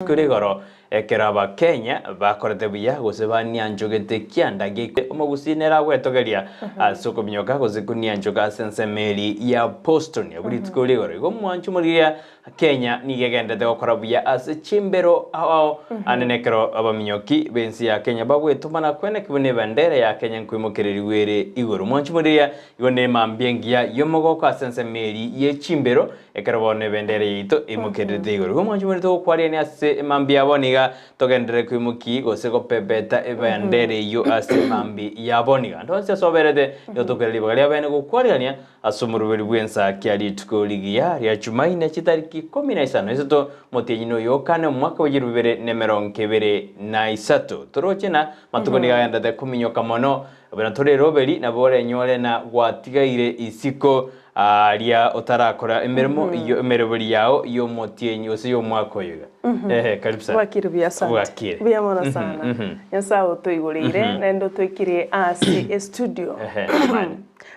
Rituko ria igoro, ekero Abakenya bakorete buya gose banianchogete kianda gia omogusii nere agwetogeria ase okominyoka gose konianchoka ase ensemo eri ya Boston abwo rituko ria igoro. Igo omwancho omorigereria Kenya nigo egenderete gokora buya ase chimbero ao ao ande nekero abaminyoki b'ense ya Kenya bagwetoma na kweneki buna ebendera ya Kenya nkoimokererigwa ere igoro. Omwancho omorigereria igo nemambia engiya y'omogoko ase ensemo eri ye chimbero Ekero bono ebendera yaito eimokererete igoro, igo omwancho buna togokwariania ase emambia ya bono iga, togenderere koimokia gose gopepeta ebendera eyio ase emambia ya bono iga. Ande onsi ase oberete, nigo tokoira ribaga ria bene gokwariania ase omoroberi bw'ensakia rituko rigiya ria Chumaine chitariki ikomi na isano isato, omotienyi noyo o kane omwaka bwe chilifu ibere na emerongo ebere na isato. Toroche na matuko nigo agenderete kominyoka mono, buna tore eroberi nabo orenyore na gwatigaire isiko Aaria otarakora emeremo eyio emeroberi yao y'omotienyi gose y'omwaka oyo iga. Ehe, karibu sana. Bwakire buya asante. Bwakire. Buya mono sana. Nyasae otoigoreire naende otoikirie ase estudio. Ehe, amani.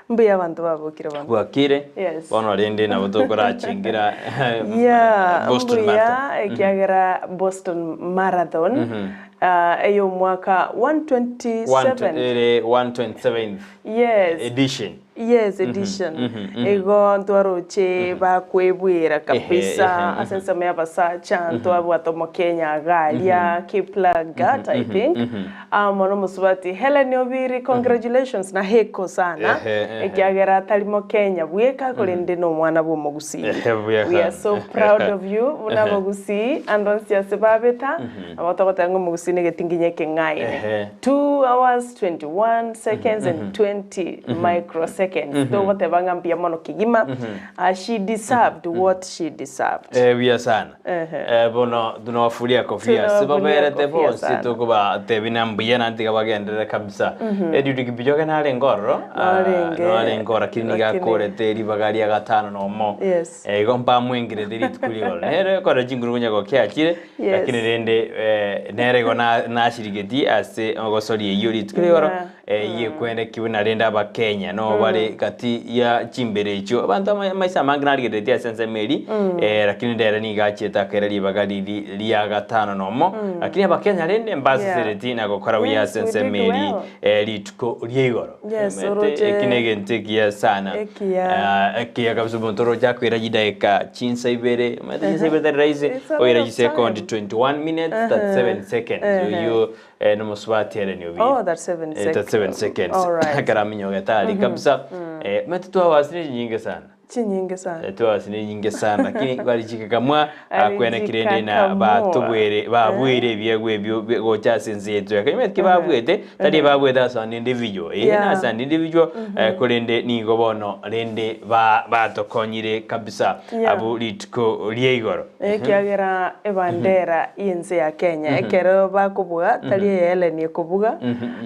Mbuya abanto babokire bono. Bwakire. Yes. Bono rende nabo tokorachingira Yeah, Boston mbuya Marathon. ekiagera Boston Marathon ey'omwaka 127. Ere 127th Yes. edition. Yes edition igo ntwaroche bakwebwera kabisa ase ensemo ya abasacha ntwabwate omokenya iga aria Kiplagat I think amo na omosubati Hellen Obiri congratulations na heko sana ekiagera tari mokenya bweka korende na omwana bwa omogusii we are so proud of you buna abagusii ande onsi ase babeta nabo togoteba ng'a omogusii na egetinginye ekeng'aini 2 hours 21 seconds and 20 microseconds togoteba ng'a mbuya mono kegima Ah, she deserved what she deserved Eh, buya sana. Ehe. Eh, bono tunawafuria kofia Tunawafuria sibaberete kofia bonsi sana. tokobatebi na mbuya na tiga bagenderere kabisa Eliud Kipchoge narenge ororo ah, Narenge, narenge ororo lakini nigo lakini- akorete ribaga ria gatano na omo Yes. Eh, igo mbamwengerete rituko rigoro nere kore chinguru konya gokiachire Yes. Lakini rende nere igo nasirigetie ase ogosoria eyio rituko rigoro Yeah. eyio ekwenekiwe na rende abakenya no bare gati ya chimbere echio abanto amaiso amange narigereretie ase ensemo eria lakini rero nigo achiete akaira ribaga riri ria gatano na omo lakini abakenya rende mbaseseretie na gokora buya Yes, ase we ensemo did eria well. rituko ria igoro. Yes, Omanyete, oroche eki negento ekiya sana. Ekiya. Ah, ekiya kabisa omonto oroche akoira chidaeka chinsa ibere, omanyete chinsa ibere tari rahisi, It's a lot oira of chisekondi time. 21 minutes 37 seconds. Oyio eh, nomosubati ere niobire. Oh, 37 Eh, 37 seconds. Alright. Ekero aminyogete aria kabisa. Eh, omanyete twawasi nechinyinge sana. Chinyinge sana. Twawasi nenyinge sana lakini barichikakamwa akwene kirende na Arichikakamua. batobwere babwere ebiegwa ebio bi- gocha ase ense yaito ya Kenya. Ki babwete tari babwete ase an individual eh Yeah. na ase an individual eh, korende nigo bono rende ba batokonyire kabisa Yeah. abwo rituko ria igoro. Ekiagera ebandera y'ense ya Kenya ekero bakobuga tari eye Hellen ekobuga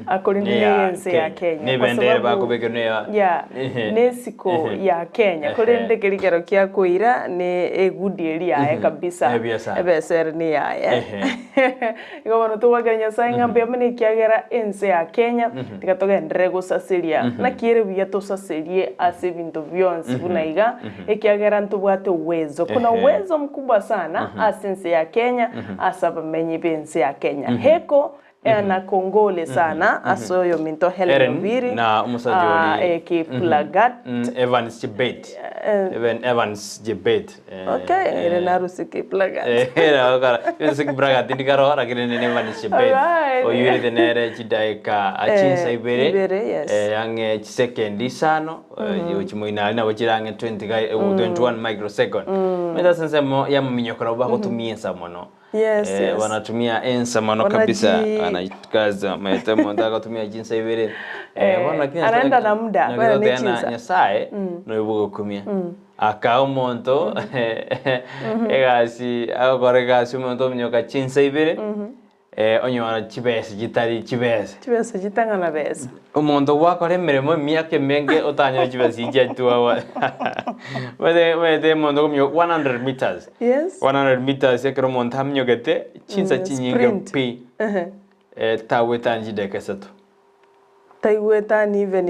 akorende Neya ney'ense ya Kenya. Kenya. Ne Kwa ebendera sababu- bakobekerwa neya- Yeah, Ehe. nesiko Ehe. ya Kenya Ehe. korende keria kero kia koira ne egudi eria yaye kabisa Ebiasara. ebesa ere neyaye Ehe. Igo bono togwakera Nyasaye ng'a mbuya mono ekiagera ense ya Kenya tiga togenderere gosaseria naki ere buya tosaserie ase ebinto bionsi buna iga ekiagera ntobwate uwezo kuna Ehe. uwezo mkubwa sana ase ense ya Kenya ase abamenyi b'ense ya Kenya heko na kongole sana ase oyominto Hellen Hellen Obiri na omosacha ah, oria. eh, Kiplagat Evans Chebet. Even Evans Chebet. Eh, okay ere narusie Kiplagat Eh, nabo kara- ase Kiplagat ndikaro lakini nene Evans Chebet. Alright. Oyuerete nere chidaeka ah, chinsa Eh, ibere. ibere, yes. Eh, ang'e chisekendi isano eh, ochimoina aria nabo chire ang'e 20 ga- eh, 21 microsecond. Omanyete ase ensemo ya amaminyoko nabo bagotumia ensa mono. Yes, Eh, yes. wanatumia ensa mono Wanaji- kabisa wanajikaza maete omonto agotumia chinsa ibere Eh, Eh, bono lakini anaenda na muda, naki kwera ne toteba na chinsa. nyasaye noyo ogokumia akaa omonto egasi agokora egasi omonto ominyoka chinsa ibere eh, onyora chibesa chitari chibesa Chibesa chitang'ana besa. Omonto gwakora emeremo emiaka emenge otanyore chibesa echi chiatua omanyete omanyete omonto okominyoka 100 meters Yes. 100 meters ekero omonto aminyokete chinsa Mm, chinyinge sprint. pi Ehe. eh, tagwetania chidakika isato. Taigwetani even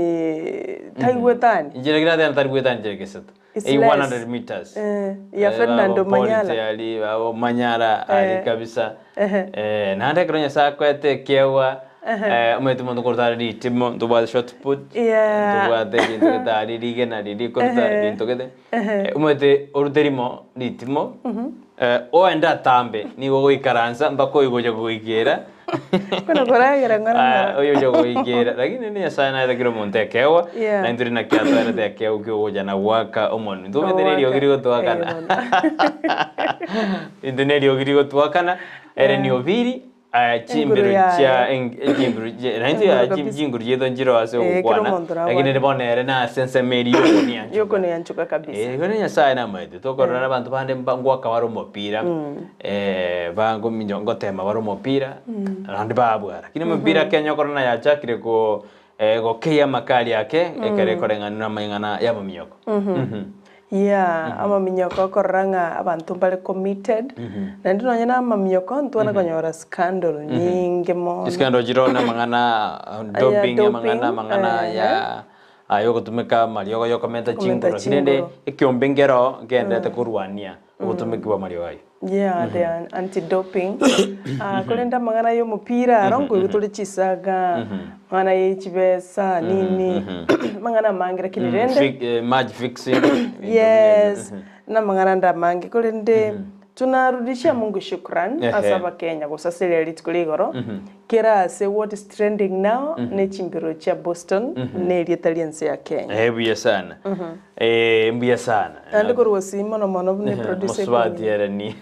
taigwetani. Inche naki nateba tari gwetania chidakika isato. It's Ei less. 100 meters. Eh, ya Eh, Ferdinand babo Paul Omanyala. Tayari, babo Omanyala ari Eh. kabisa. Ehe. Eh, naende ekero Nyasaye akoete ekeegwa, eh, omanyete omonto korwa tari ritimo, ntobwate shot put, Yeah. ntobwate egento gete aria rigena riria rikoruta Ehe. ebinto gete. Eh, omanyete orute rimo ritimo, eh, oende atambe, nigo ogoikaransa mpaka oyogocha goikera. Buna koragera ng'ora Ah, ng'ora. oyo ocha goikera lakini ni Nyasaye naete kera omonto ekeegwa Yeah. na intwe naki atoerete ekeegwa kia ogocha na goaka omonwe. Intwe omanyete na eriogi Ogoaka. rigotwakana. Eh, bono. Intwe na eriogi rigotwakana ere ni Obiri eh, chimbero Enguru yaye. chia eng- chimbero chi- na intwe Enguru ya chi- kabisa. chinguru chiaito nchiroo ase Eh, kera ogokwana omonto lakini nabwate. ere bono ere nase ensemo eria yokonianchoka. Yokonianchoka kabisa. Eh, igo na Nyasaye namaete tokorora na abanto bande mba ngoaka bare omopira bangominyo ngotema bare omopira naende babwara. Lakini omopira Kenya okoro na yachakire ko gokeyia amakari ake ekero ekoreng'ana na amang'ana ya amaminyoko. Yeah, amaminyoko okorora ng'a abanto mbare committed, naende nonye na amaminyoko ntwana konyora scandal nyinge mono. Scandal chiroo na amang'ana Aya doping, amang'ana doping, amang'ana ehe. ya aya ogotumeka amariogo ya okomenta Komenta chinguru. Lakini rende chinguru. ekiombe nkero ngenderete korwania obotumeki bwa amariogo ayio. Yeah, they are anti-doping. Ah, korende amang'ana ya omopira aro nkoigwa tore chisaga, amang'ana ya chibesa, nini, amang'ana amange lakini rende Match fixing, ebinto buna ebio. Yes, na amang'ana ande amange korende tunarudishia Mungu shukran ase abakenya gose ase riria rituko ria igoro, kera ase what is trending now ne chimbero chia Boston na erieta ri'ense ya Kenya. Eh, buya sana. Eh, mbuya sana. Naende korwa gosii mono mono buna eproducer Mosubati ekonywa. ere ni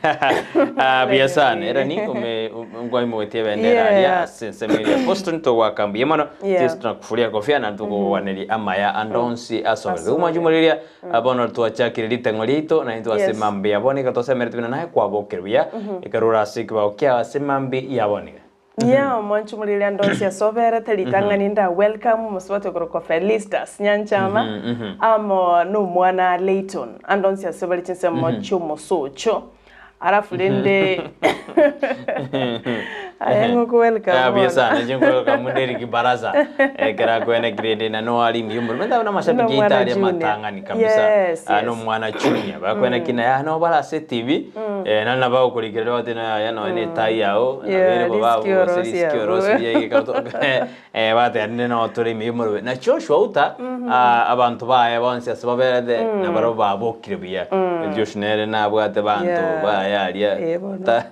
Ah, buya sana era ni ome nkwaimogetie ebendera aria Yeah. ase ensemo eria ya Boston togwaka mbuya mono Yeah. Jesu tunakufuria kofia na tokogwaneria amaya ande onsi ase Ase ore. Omwancho omoriria bono twachakire ritang'o riaito naintwe ase Yes. mambia ya bono iga tosemerete buna naye kwabokire buya ekero ore ase ekebao kiao ase mambia ya bono iga. Yeah, omwancho omoriria ande onsi ase oberete ritang'ani nda welcome omosubati okorokwa Felistus Nyanchama amo na omwana Layton ande onsi ase bare chinsemo chi'omosocho alafu rende aye ng'o oko welcome Ah, buya bono. sana inche nkoyoka Derrick Barasa ekero akoene grade na no ari mbuya omorimo na amashabiki Nomwana aito aria junior. amatang'ani kabisa Yes, Ah, yes. nomwana junior bakoena kina ya no bara ase TV eh, nari nabo bagokorigereria bagoteba ng'a yaya nonya na etai yao Yeah, nabo babo risky gose orosi risky abwo. orosi buya iga eh, bateba rende no tore ime y'omorobio. Na Joshua Outa ah, abanto baye bonsi ase baberete nabarabwo babokire buya. Joshua nere nabwate banto Yeah. baye aria Eh, bono. Ta-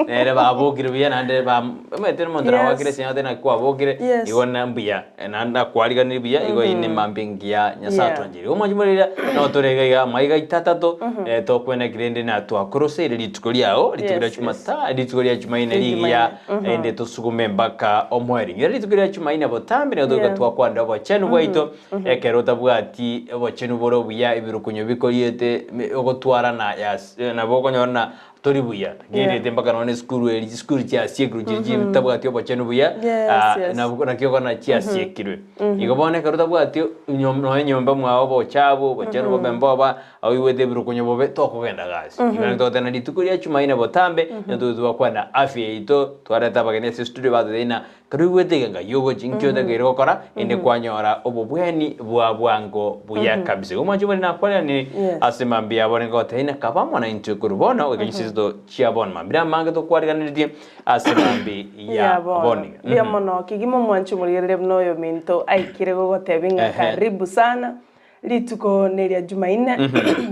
nere babokire buya naende bam omanyete omonto Yes. nagwakire esegi agotebi naki kwabokire Yes. igo na mbuya naende nakwariganirie buya igo eyio nemambia engiya Nyasaye Yeah. atwancheire. Igo omwanchi morire nabo tore iga iga amaiga aito atato tokwenekire rende natwakoroseire rituko riao rituko ria Yes, yes. Jumata rituko ria Jumaine Ria rigiya Jumaine. rende tosugume mpaka omoerio. Inyora rituko ria Jumaine botambe nigo togoika Yeah. twakwanera obochenu bwaito ekero otabwati obochenu bore obuya ebirokunyo bikoriete ogotwarana yas nabo okonyorana Tori buya, Yeah. ngerete mpaka nonya esukuru eri chisukuru chiasiekirwe chiria chitabwati obochenu buya, Yes, ah, yes. nabo naki okona chiasiekirwe. Igo bono ekero otabwati nyom nonya enyomba mwao obochabu, obochenu bobe mboba, oigwete ebirokonyo bobe, tokogenda gasi. Igo naki togoteba rituko ria chumaine botambe, nigo togochi twakwana afya yaito, twareta abageni ase estudio batotebia ng'a Ekero oigwete iga ng'ai ogochia inki otakeire gokora, inde kwanyora obobweni bwa bwango buya kabisa. Igo omwanchi omonene nakwanire Yes. ase mambia abo nigo gotebia ng'a kaba amo naintwe korwa bono goika chinse chia bono. Mambia amange tokwariganeretie ase mambi ya Ya bono. bono iga. Mbuya mono kegima omwanchi omorigereria buna oyominto aikire gogotebia ng'a Ehe. karibu sana. Rituko neria Jumaine,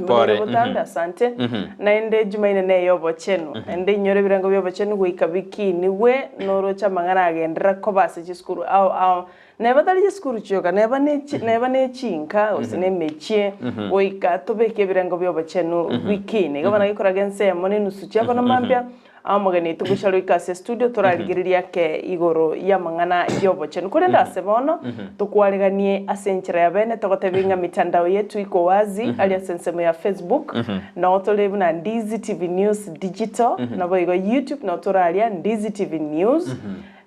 Pore. mbuya botambe, asante. Naende Jumaine neye obochenu, naende inyore ebirengo biobochenu goika bikinigwe, noroche amang'ana agenderera koba ase chisukuru ao ao. Neba tari chisukuru chioka, neba ne chi neba ne chinka gose ne emechie, goika tobeke ebirengo biobochenu bikine. Igo bono gekoraga ensemo na enusu chia bono mambia, Amo omogeni oito gocha roika ase estudio torarigererie ake igoro y'amang'ana y'obochenu. Korende ase bono, tokwareganie ase enchera ya bene togotebia ng'a mitandao yetu iko wazi aria ase ensemo ya Facebook, nao tore buna Ndizi TV News Digital, naboigo YouTube nao tore aria Ndizi TV News,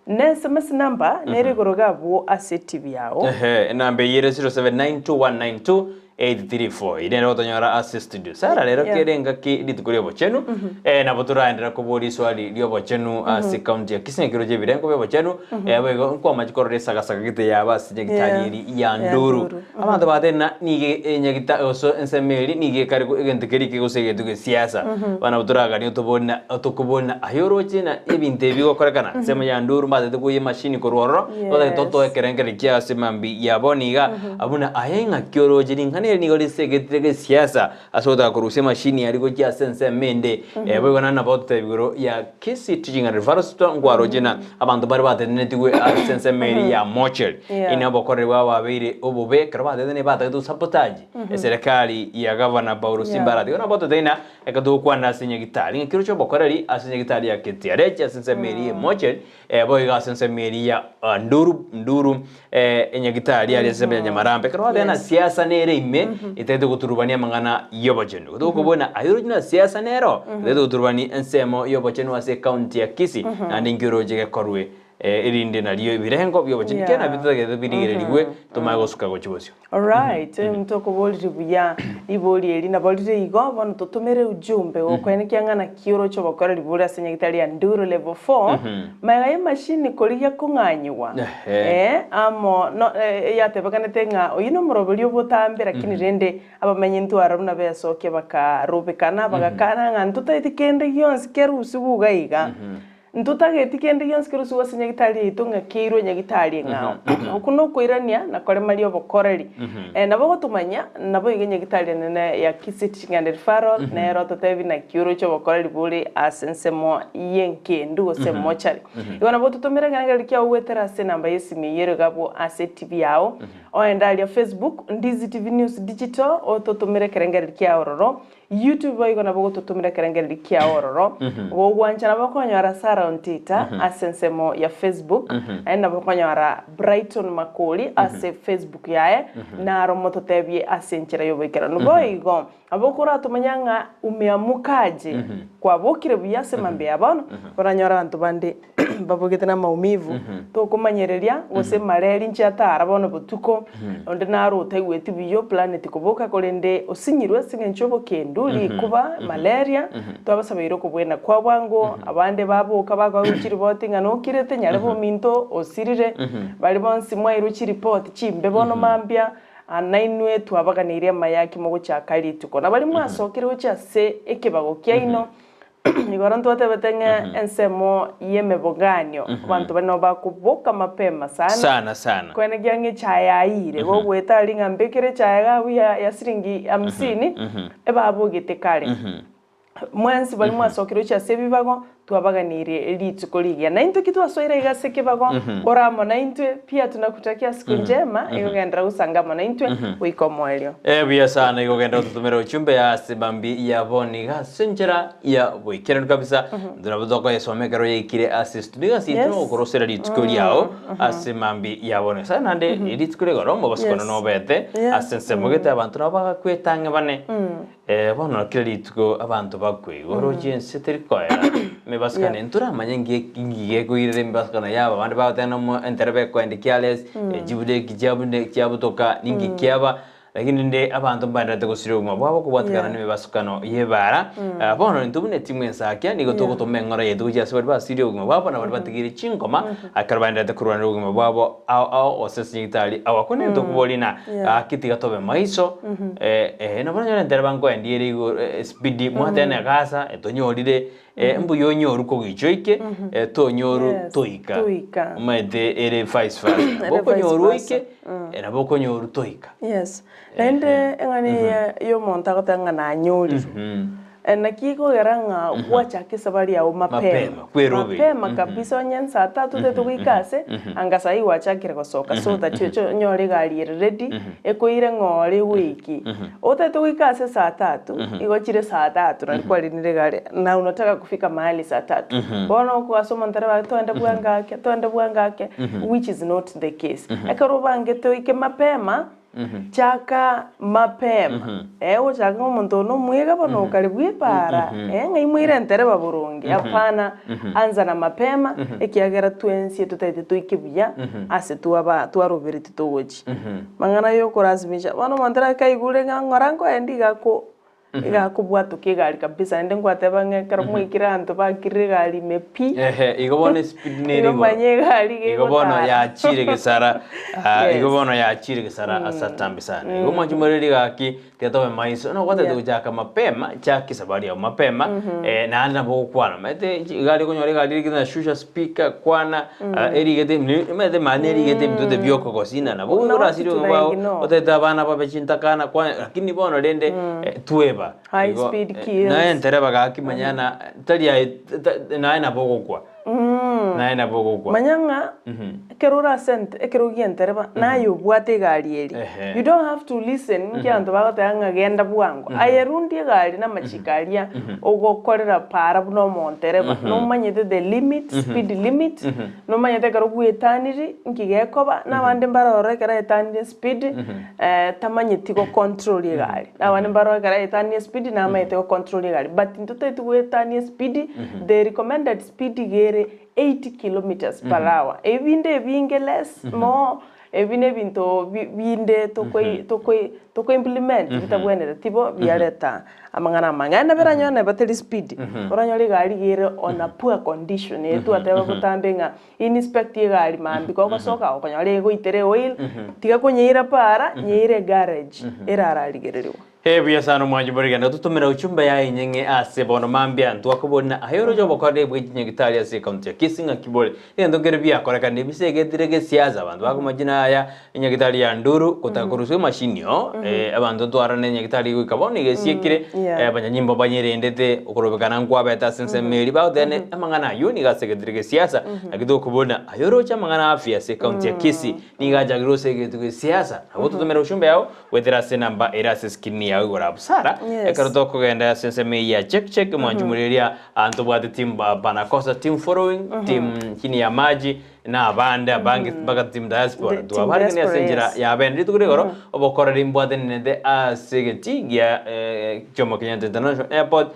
Ne sms number nere igoro iga abwo ase TV yao. Ehe, enamba eyio ere 0792192. 834 Ere nere gotonyora ase studio. Sara rero Yeah. kere engaki rituko ri'obochenu eh, nabo toraenderera koboria eswali ri'obochenu ase county ya Kisii ekero chi'ebirengo bi'obochenu eh, boigo nkwamache korora esagasaga gete yaba ase nyagitari Yeah. eri ya Ya Nduru. Nduru. Abanto batebire ng'a nigo enyagita gose ensemo eri nigo ekare egento keria eke gose egento gesiasa. Bono nabo toraganie otobori na otokobori na aye oroche na ebinto ebi bigokorekana ensemo ya Nduru mbatete koiyia emashini korwa ororo totagete Yes. totoe ekerengererio kia ase mambia ya bono iga Buna aye ng'aki oroche ring'ana eri nigo risegetire gesiasa ase ogotaka korusia emashini aria gochia ase ensemo ende. Boigo naende nabo ototebia igoro ya Kisii Teaching and Referral Hospital nkwaroche na abanto baria batenenetigwe ase ensemo eria ya mortuary. Yeah. Ine obokoreri bwabo bwabeire obobe ekero batetenire batagete gosabotage eserekari ya Gavana Paul Simba Yeah. Arati. Igo nabo ototebia ng'a ekero togokwana ase nyagitari ng'aki oroche obokoreri ase nyagitari ya KTRH ase ensemo eria ya mortuary Boigo ase ensemo eria ya Nduru, Nduru, enyagitari aria ase ensemo ya Nyamarambe. Ekero gwateba na siasa nere ime, etagete goturubania amang'ana y'obochenu. Tokobuna aye oroche na siasa nero, etagete goturubania ensemo y'obochenu ase ecounty ya Kisii, naende inki oroche gekorwe erinde nario ebirengo bi'obochenu Yeah. kera nabio totagete birigererigwe tomanye gosuka gochia bosio. Alright, ntokoborire buya ribori eri nabo rire igo, bono totomere ujumbe gokoenekia ng'a naki oroche obokoreri bore ase nyagitari ya Nduru level 4, magega y'emashini korigia kong'anyigwa Ehe. eh, amo no eh, yatebekanete ng'a oyio nomoroberi obotambe lakini rende abamenyi ntwara buna besokia bakarobekana bagakana ng'a ntotaeti kende gionsi kerusigwe iga iga. Ntotageti kende gionsi kerusigwe ase nyagitari yaito ng'a keirwe nyagitari eng'ao. Okwo nokoirania na koremaria obokoreri. Nabo ogotomanya, naboigo enyagitari enene ya Kisii Teaching and Referral nero ototebi naki oroche obokoreri bore ase ensemo y'enkendu gose mochari. Igo nabo ototomere ekerengererio kiao goetera ase enamba y'esimi eyio ere iga abwo ase etibi yao, oende aria Facebook, Ndizi TV News Digital, ototomere ekerengererio kiao ororo. YouTube boigo nabo ogototomera ekerengererio kiao ororo. Gogwancha nabo okonyora Sarah Ontita ase ensemo ya Facebook, naende nabo okonyora Brighton Makori ase Facebook yaye, naro mototebie ase enchera y'oboikeranu. Boigo nabo okoratomanya ng'a umeamuka aje, kwabokire buya ase mambia ya bono, oranyore abanto bande babogete na maumivu, tokomanyereria gose mareri inche atara bono botuko, onde naro otaigweti buya oplaneti koboka korende osinyirwe ase eng'encho y'obokendu, rikuba, malaria, twabasabeire okobwena kwa bwango, abande baboka bakoegwa chiripoti ng'a nokirete nyarebe ominto osirire, baria bonsi mwairwe chiripoti chimbe bono mambia, nainwe twabaganeirie amayaki mogochaka rituko. Na baria mwasokire gochia ase ekebago kiaino, Igoro ntwatebete ng'a ensemo y'emeboganio abanto baria nabo bakoboka mapema sana. Sana sana. Koenekia ng'a echae yaiyire, gogoeta aria ng'a mbekere echae iga abwo ya ya siringi hamsini, ebabogete kare. Mwensi baria mwasokire gochia ase ebibago, twabaganirie rituko rigiya. Na intwe ki twasoire iga ase ekebago, ore amo naintwe, pia tunakutakia siku njema, egogenderera gosanga amo naintwe goika omoerio. Buya sana igo ogende gototomera ujumbe ase bambi ya bono iga ase enchera ya boikeranu kabisa intwe nabo tokoyesoma ekero yaikire ase studio iga ase intwe Yes. nogokorosera rituko riao ase mambi ya bono Nyasaye naende rituko rigoro omobaso kono Yes. nobete Yeah. ase ensemo gete abanto nabo bagakweta ang'e bane Bono kera rituko abanto bakwe, igo oroche ense teri koera emebasukano. Yeah. Ntoramanye ngi ngi gekoirera emebasukano yabo abande bagoteba nomo entereba ekoenda careless, chibureki chiabune chiabutoka ninki kiaba, lakini rende abanto mbaendererete gosiria obogima bwabo kobwatekana Yeah. nemebasukano y'ebara. Bono intwe buna etimu ensakia nigo Yeah. togotoma eng'ora yaito gochia ase baria basirie obogima bwabo na baria batigeire chingoma ekero baendererete korwanera obogima bwabo ao ao gose ase nyagitari ao. Akwo nere tokoboria ng'a Yeah. gaki tiga tobe maiso eh, nabo nonyore ntereba nkoendia ere igoro speed mwateba egasa etonyorire mbuya onyoru kogicha oike tonyoru Yes, toika toika. omanyete ere vice versa Ere nabo vice okonyoru versa. oike nabo okonyoru toika. Yes, naende eng'ana eye ya omonto agoteba ng'a nanyorirwe, naki ekogera ng'a gwachaka esabari yago mapema, Mapema, kweroberi. mapema kabisa onye nsaa tatu otagete goika ase, anga saii gwachakire gosoka so that oche onyore egari ere ready, ekoire ng'a ore goiki. Otagete goika ase saa tatu, igo chire saa tatu nari kwarinire egari, na unataka kufika mahali saa tatu. Bono okoasa omonto arebe ake toende bwango ake, toende bwango ake, which is not the case. Ekero obangete oike mapema. Chaka mapema, eh, ogochaka ng'a omonto oyo nomwega bono okare bw'epaara, eh, ng'ai moire entereba boronge, hapana, anza na mapema, ekiagera twensi totaete toike buya ase twaba twaroberetie togochia. Mang'ana ya okorasimisha, bono omonto ere akaigure ng'a ng'ora nkoenda iga ako iga akobwatoka egari kabisa naende ngwateba ng'a ekero mwaikire abanto bakirire egari ime pi, Ehe, igo bono espeed nere igo igoro. manye egari iga Igo bono egotara. yachire gesara, ah, igo Yes. bono yachire gesara ase atambe sana. Igo mwanche moreri gaki, tiga tobe maiso, no gwatete Yeah. gochaka mapema, chaka esabari yago mapema, eh, naende nabo ogokwana. Omanyete egari okonyora egari erigete na shusha speaker, kwana, ah, erigete omanyete mani erigete ebinto gete biokogosina nabo Na watu orasire tuna obao, ignore. otagete abana babe chintakana, kwana, lakini bono rende tweba. High Igo, speed eh, kills. naye entereba gaki manya na tari aye ta- naye nabo ogokwa. Naye nabo ogokwa. Manya ng'a ekero ore ase ente ekero gia entereba naye obwate egari eria. Ehe. You don't have to listen nki abanto bagoteba ng'a genda bwango. Aye rundia egari na amachiko aria ogokorera para buna omontereba. Nomanyete the limit, speed limit, nomanyete ekero bwetaniri nki gekoba, na abande mbare ororo ekero aetanire espeed, tamanyeti go control egari. Na abande mbare ororo ekero aetanirie espeed namanyete go control egari. But intwe totaeti goetania espeed, the recommended speed iga ere 80 kilometres per hour. Ebinde ebinge less, more, ebi na ebinto bi binde tokoi tokoi toko implement bitabwenereti bo biareta amang'ana amange. Naende biranyore neba teri speed, oranyore egari iga ere on a poor condition eye twateba botambe ng'a inspect egari mambia kogosoka okonyora egoitera eoil, tiga konyeira para, nyeire egarage erararigereriwa. Ee buya sana omwanchi morigende ototomera uchumbe yaye enyeng'e ase bono mambia ntwakobori na aye oroche obokoreri bwe chinyagitari ase ecounty ya Kisii ng'aki bore egento nkere biakorekana ebise egetire gesiasa abanto bakomachina aya enyagitari ya Nduru gotaka korusia emashini oo abanto ntwarane enyagitari goika bono iga esiekire abanyanyimbo banyerendete okorobekana nkwabete ase ensemo eria bagoteba ne amang'ana aywo nigo ase egetire gesiasa naki tokobori na aye oroche amang'ana afya ase ecounty ya Kisii nigo achakire gose egetu gesiasa nabo ototomere uchumbe yao Goetera ase enamba ere ase screen yao igoro abwo. Sara, Yes. ekero tokogenda ase ensemo eye ya check check, mwanchi moriria aa ntobwate team ba Banakosa, team following, team chini ya maji, na abande abange mpaka team diaspora. The team Twabarigania ase diaspora, enchera yes. ya bene. Rituko ria igoro, obokoreri mbwatenenete ase egetii gia Jomo Kenyatta International Airport,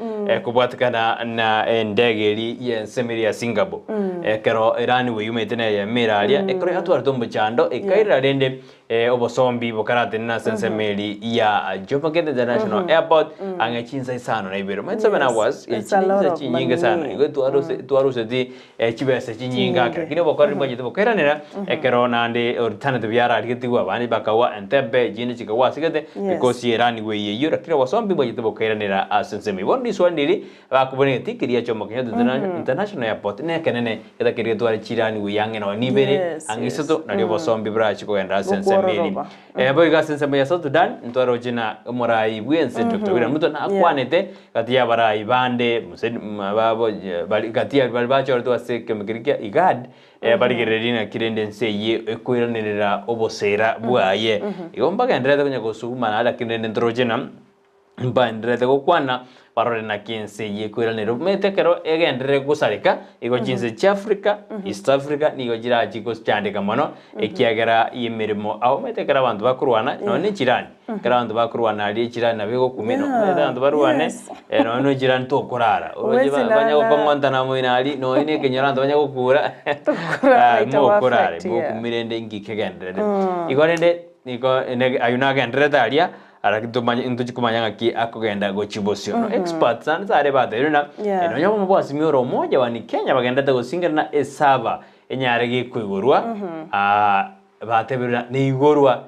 kobwatekana na endege eria y'ensemo eria ya Singapore. Ekero eraniwe yumete na eyemo ere aria, ekero yatwarete omochando, ekairera rende Obosombi bokaratenena ase ensemo eri ya Jomo Kenyatta International Airport ang'e chinsa isano na ibere. Omanyete 7 Yes, hours, it's echi a ne lot chinsa of chinyinge sana. money. Igo twaruse twaruseti chibesa chinyinge ake. Lakini obokoreri mbwachete bokairanera ekero naende alternative yararigetigwe abande bakagwa Entebbe, echinde chikagwa ase gete Yes. because eraniwe eye eyio lakini obosombi mbwachete bokairanera ase ensemo eyio. Bono riswali ndiri Bakobuna egetii keria Jomo Kenyatta International Airport nekenene getakeire getware chirani buya ang'e nonya nibere Yes, ang'e yes. isato nario obosombi borache kogenda ase ensemo eri. Bokwororoba. Boigo ase ensemo ya South Sudan ntwaroche na omorai bw'ense Dr. William Ruto nakwanete gati y'abarai bande Museveni babo bari gati ya bari bachoretwe ase ekiombe keria kia IGAD barigerererie naki rende ense eyio ekoiranerera obosera bwaye. Igo mbagendererete konya gosugumana lakini rende ntoroche na Mbaendererete gokwana, barore naki ense eyio ekoiranerwa. Omanyete ekero egenderere gosareka, igo chinse chia Africa, East Africa, nigo chirachi gochandeka mono, ekiagera y'emeremo. Abwo omanyete ekero abanto bakorwana, nonya ne echirani, ekero abanto bakorwana aria echirani nabo egokumia, Yeah, omanyete abanto barwane, yes. nonya ne echirani tokorara. Oroche Huwezi ba- banya lala. gokong'ontana moino aria, nonya ne ekenyoro abanto banya gokura, Tokorara, itago mokorara, affect, yeah. mokumia rende inki kegendererete. Igo rende, nigo aywo nagendererete aria, Ara ntomanye ntochi komanya ng'aki akogenda gochia bosio. No experts naende tare batebirie ng'a Yeah. nonya obomo bwa Azimio la Umoja wa Kenya bagenderete gosingerana na esaba enyare gekoigorwa batebirie ng'a neigorwa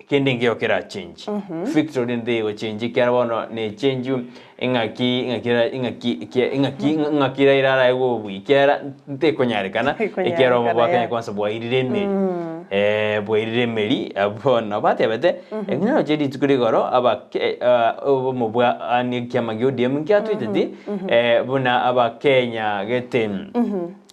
kende nkeiyo kera change. Victory rende teigo change ekiagera bono ne change eng'aki ng'aki ng'aki ng'aki ng'aki Raila araegwe obuya ekiagera ntekonyarekana ekiagera obomo bwa Tekonyarekana, Kenya yeah. kwanza bwairire emeri bwairire emeri bono batebete eng'ina roche rituko rigoro abake obomo bwa ani ekiama gia ODM nkiatweteti buna abakenya gete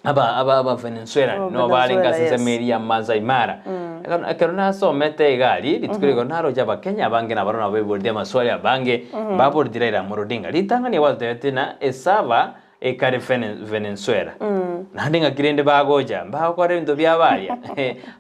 aba aba aba Venezuela Aba no barenge Venezuela, ase yes. ensemo eria ya Maasai Mara. Ekero ekero nasomete iga aria, rituko rigoro naroche abakenya abange nabarabwo nabo baiboreti amaswali abange, mbaboreti Raila Amolo Odinga. Ritang'ani gwatotebeti ng'a esaba ekare Vene Venezuela. Naende ng'aki rende bagocha, mbagokora ebinto biabo aria?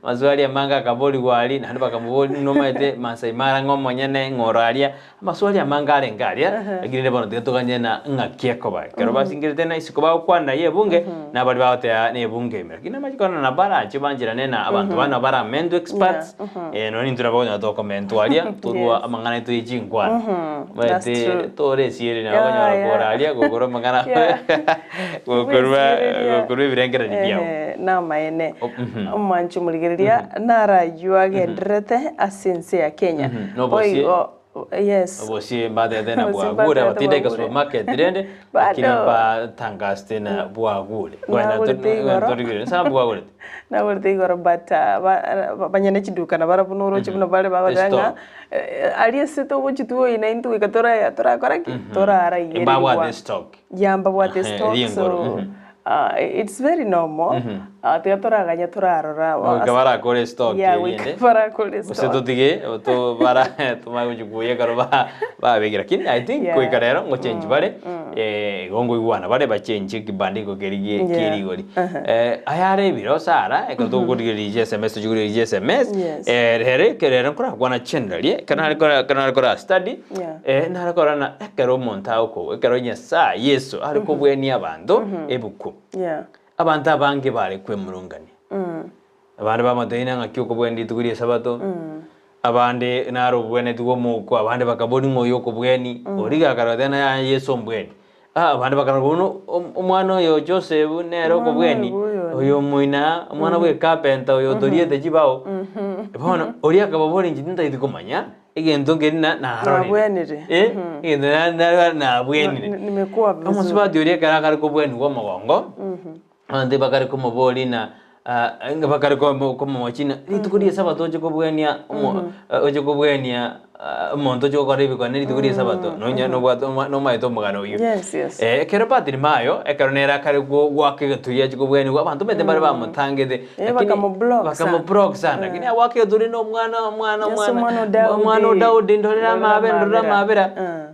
Amaswali amange akaborigwa aria, naende bakamoboria nomanyete Maasai Mara ng'a omonyene ng'a ore aria, amaswali amange arenge aria, lakini rende bono tiga toganye na ng'aki ekoba. Ekero basingerete na isiko bagokwana ya ebunge, nabari bagoteba na ebunge ime. Lakini amache korora na barache bancherane na abanto bande nabo baramentwe experts, nonya intwe nabo okonyora tokomentwa aria, torwa amang'ana aito ye chinkwana. That's Omanyete true. tore esieri nabo Yeah, okonyora yeah. kore aria gokora amang'ana Yeah. gokorwa Bwesiereria. gokorwa ebirengererio biao. Ehe, namaene. O- mhm. Omwanchi omorigereria naraywo agendererete ase ense ya Kenya. Mhm, nobosie. Boigo yes. Obosie mbatete na Obosie bwagure mbatete abatindeke bwagure. supermarket rende lakini Bado. mbatangasete na bwagure. Nagurete igoro. Nsa bwagurete. Nagorete igoro but banyene chiduka nabarabwo noroche buna bare bagoteba ng'a Estock. aria ase togochitua oyi naintwe goika tora torakora ki? Toraraigererigwa. Mbabwate stock. Yeah mbabwate Ehe, stock eria so engoro, mhm. it's very normal tiga toraganye torarora Goika barakore estock Yeah, eria goika ende. barakore Gose estock. totige to bara tomanye gochia koyia ekero ba babekire. Lakini I think Yeah. goika rero ngochengi bare igo nkoigwana bare bachengie ekibandiko keria gie Yeah. kie rigori. Aya are ebiro Sarah ekero tokorigereria chiSMS tochikorigereria chiSMS Yes. rero ekero rero nkorakwana generally ekero nare kora ekero nare kora study Yeah. nare korora ng'a ekero omonto agokogwa ekero Nyasaye Yeso are kobwenia abanto ebuku. Yeah. Abanto abange bare kwemurungania. Abande bamotebirie ng'aki okobwenia rituko ri'Esabato, abande naro obwenereti bw'omouko, abande bakaboria ng'a oyo okobweni, oria akarora tena yaya Yeso ombweni. Ah, abande bakarora bono omwana oyo Joseph nere Omwana okobweni, oyo oyo. oyo omoina, omwana bwa ecarpenter oyo otoriete chibao. Bono oria akababoria inche tintageti komanya, egento nkeri na narorire. Nabwenire. Eh, egento na- na- nabwenire. Nimekuwa vizuri. Omosubati oria ekero akare kobwenigwa omogongo, Abanto bakare komoboria ng'a ah, bakare komo- komomochia ng'a rituko ri'esabato oche kobwania omo oche kobwania ah, omonto oche gokora ebikone rituko ri'esabato nonya nobwate oma nomaete omogano oyio. Yes, yes. Ekero Bartimayo, ekero nere akare go goaka egeturi achie kobwaniwa, abanto omanyete mbare bamotangete, Eh, lakini bakamoblock sana. bakamoblock sana, lakini agoaka egeturi na omwana omwana Yeso omwana omwana o Daudi. omwana o Daudi ndorera Ndorera amaabera ndorera amaabera. amaabera. Ah.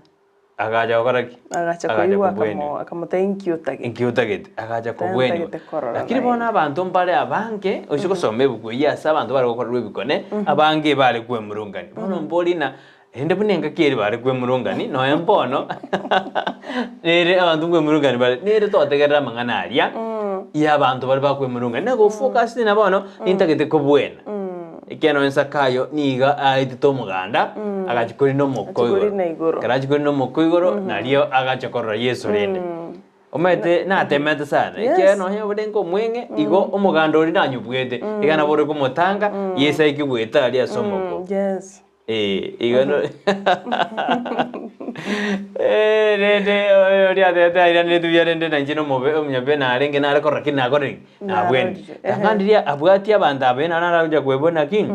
Agacha gokora ki? Agacha Agacha koigwa kobwenia. akamo akamotebia inki otagete. Inki otagete? Agacha kobweniwa. Ntagete korora Lakini naende. bono abanto mbare abange, oise gosoma ebuku eyio ase abanto bare gokorerwa ebikone, abange bare kwemurungania. Bono mbori na rende buna engaki eria bare kwemurungani, nonya mbono, nere abanto nkwemurungani bare, nere twategerera amang'ana aria, ya abanto baria bakwemurungani. Na gofocus na bono, nintagete kobwena. Ekiagera nonya Zakayo nigo aetete omoganda, agachia korina omoko Achia igoro. korina igoro. Ekero achia korina omoko igoro, nario agacha korora Yeso rende. Omanyete natemete sana, Yes. ekiagera nonya orenge omweng'e, igo omoganda oria nanyobwete, iga nabo ore komotanga, Yeso aike goeta aria ase omoko. Yes. Eh, igo no Eh, rende oria atebete airanete buya rende na inche nomobe omonyabibe narenge nare korora ki nakorire ki? Nabwenire. Narorire, ehe. Tang'ani riria abwati abanto abe naro naragocha kwebuna ki?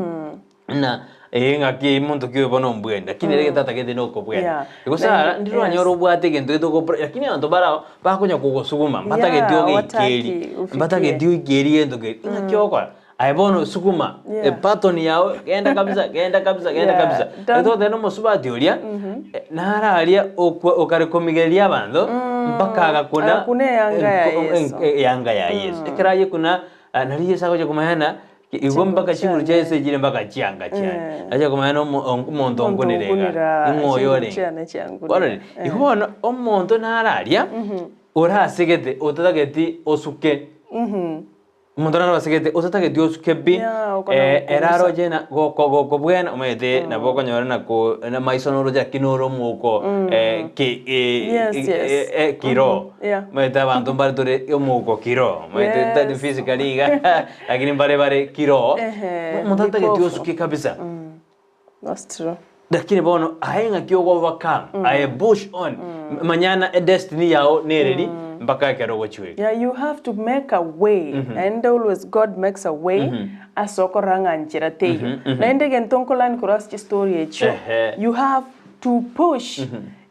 Ng'a eh ng'aki monto ki oyo bono ombwene, lakini ere egento atagete nokobwena. Yeah. Igo sara Naende- ndire oranyore yes. obwate egento gete okopra lakini abanto barao bakonya kogosuguma mbatageti Yeah, ogeikeri, wataki ufikie. mbatageti oikeri gento keria, ng'aki ogokora? Aye bono sukuma Yeah. epattern yao genda kabisa genda kabisa genda Yeah, kabisa. don't- Ekero toteba omosubati oria naro aria okwa okare komigereria abanto mpaka agakuna Agakuna eyanga ya enko- Yeso. en- eyanga ya Yeso. Ekero ayekuna ah, nario Yeso agocha komanya ng'a igo mpaka chinguru chia Yeso echire mpaka chianga chiaye. Acha komanya na omo- omonto Omonto onkunire iga, onkunire, ning'o oyo chinguru orenge. chiane chiankunire. Kwarorire? Igo bono omonto naro aria orasegete otatageti osuke. Omonto naro asegete otatageti osuke pi, Yeah, okona eh, gokogusa. ere aroche na goko gokobwena omanyete nabo okonyora na ko na maiso noroche lakini ore omouko eh, ki eh, Yes, eh, yes. eh, eh, kiroho. Mhm, yeah. Omanyete abanto mbare tore omouko kiroho, omanyete tari Yes. physically iga lakini mbare bare kiroho, Ehe, omonto atatageti vipofu. osuke kabisa. That's true. Lakini bono aye ng'aki ogo overcome, aye push on, manya na edestiny yao nereri mpaka ekero ogochiweka. Yeah, you have to make a way naende always God makes a way ase okorora ng'a nchera teiyo. Naende egento nkolearn korwa ase chistory echio, Ehe. you have to push.